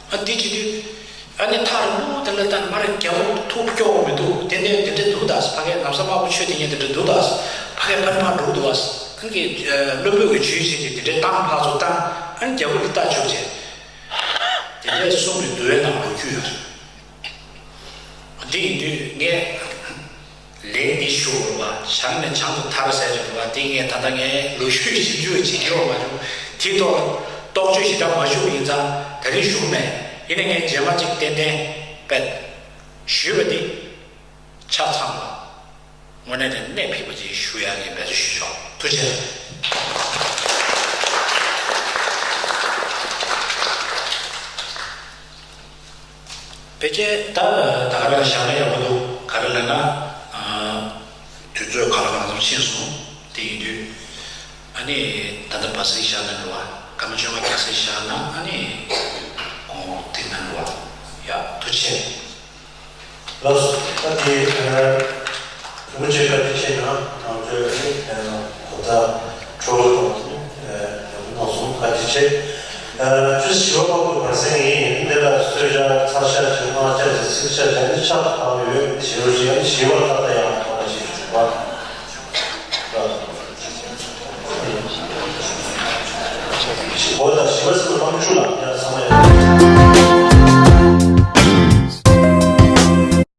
ཨ་དེ་བྱེད་དུས། ཨ་ནི་ཐག་རིང་པོ་དེ་ལ་ལྟ་ན་མ་རེད། རྒྱལ་པོ་ཐུགས་སྐྱོ་བོ་མི་འདུག་དེ་ནས་དེ་འདྲ་འདུག་ད་ཕ་གའི་ན་བཟའ་དམར་པོ་མཆོད་དེ་ཉིད་དེ་འདྲ་འདུག་ད་ཕ་གའི་ཕར་ཕར་འགྲོ་འདུག་བ། ཨ་ནི་བློན་པོས་ཀྱི་ཇུས་བྱས་ཏེ་དེ་འདྲའི་བཏང་ཕར་ཚུར་བཏང་ཨ་ནི་རྒྱལ་པོ་ལ་ལྟ་བཅུག་བྱས། དེ་འདྲའི་གསུང་གི་འདུལ་བའི་ནང་ལོག་རྒྱུ་ཡོད་རེད། འདི་ཡིན་དུས་ངས་ལན་འདི་ཞུ་དགོས་པ་བྱང་ནས་བྱང་དུ་ཐར་ཟེར་བྱུང་བ་འདི་ངས་ད་ལྟ་ངའི་ལོ་རྒྱུས་ཞིབ་འཇུག་བྱེད་ཀྱི་ཡོད་མ་བྱུང་། དེ་ཐོག་རྟོག་དཔྱོད་ཞེ་དྲག་མ་ཞུགས་ཡིན་ཙང་ད་རིང་ཞུ་མེད། ཡིན་ན་ངས་རྗེས་མ་ཅིག་ཏན་ཏན་པད་ཞུས་པ་འདི་ཆ་ཚང་བ། དངོས་གནས་དྲང་གནས་ཕེབས་པ་ཅིག་ཞུ་ཡག་གི་འབད་བརྩོན་ཞུ་ཆོག་ཐུགས་རྗེ་ཆེ། ཕལ་ཆེར་ད་ད་ག་རང་བཞག་ན་ཡག་པོ་འདུག་ག་རེ་ལབ་ན། ཨ། དུས་ཚོད་ག་ལ་གང་འཚམ་ཕྱིན་སོང་། དེ་ཡིན་དུས། ཨ་ནི་ད་ལྟ་བ་སི་བཞག་ན་འགྲོ་བ། སྐར་མ་བཅོ་ལྔ་རྒྱག་ས་བཞག་ན་ཨ་ནི། ཨོ་དེ་ན་འགྲོ་བ། ཡ་ཐུགས་རྗེ་ཆེ། ལགས་སོ། ད་དེ་ཨ། རིན་པོ་ཆེ་བཀའ་དྲིན་ཆེ་ན་ང་ཚོའི་ཨ་ནི་གོ་བརྡ་འཕྲོ་བརླག་དང་ཨ་ཡག་པོ་གནང་སོང་། བཀའ་དྲིན་ཆེ། ཨ་ཆུ་བཞི་པ་པ་ཀུ་བར་སེང་ཡིན། འདི་ལ་གསོལ་ཇ་ཚར་ཤ་ཅིག་སྔགས་ཆ་ཅིག་ཚིག་ཆ་ཅིག་ཨ་ནི་ཕྱག་ཐག་ཡོད། ཞེ་པོ་ཞིག་ཨ་ནི་ཞི་བ་ལྷ།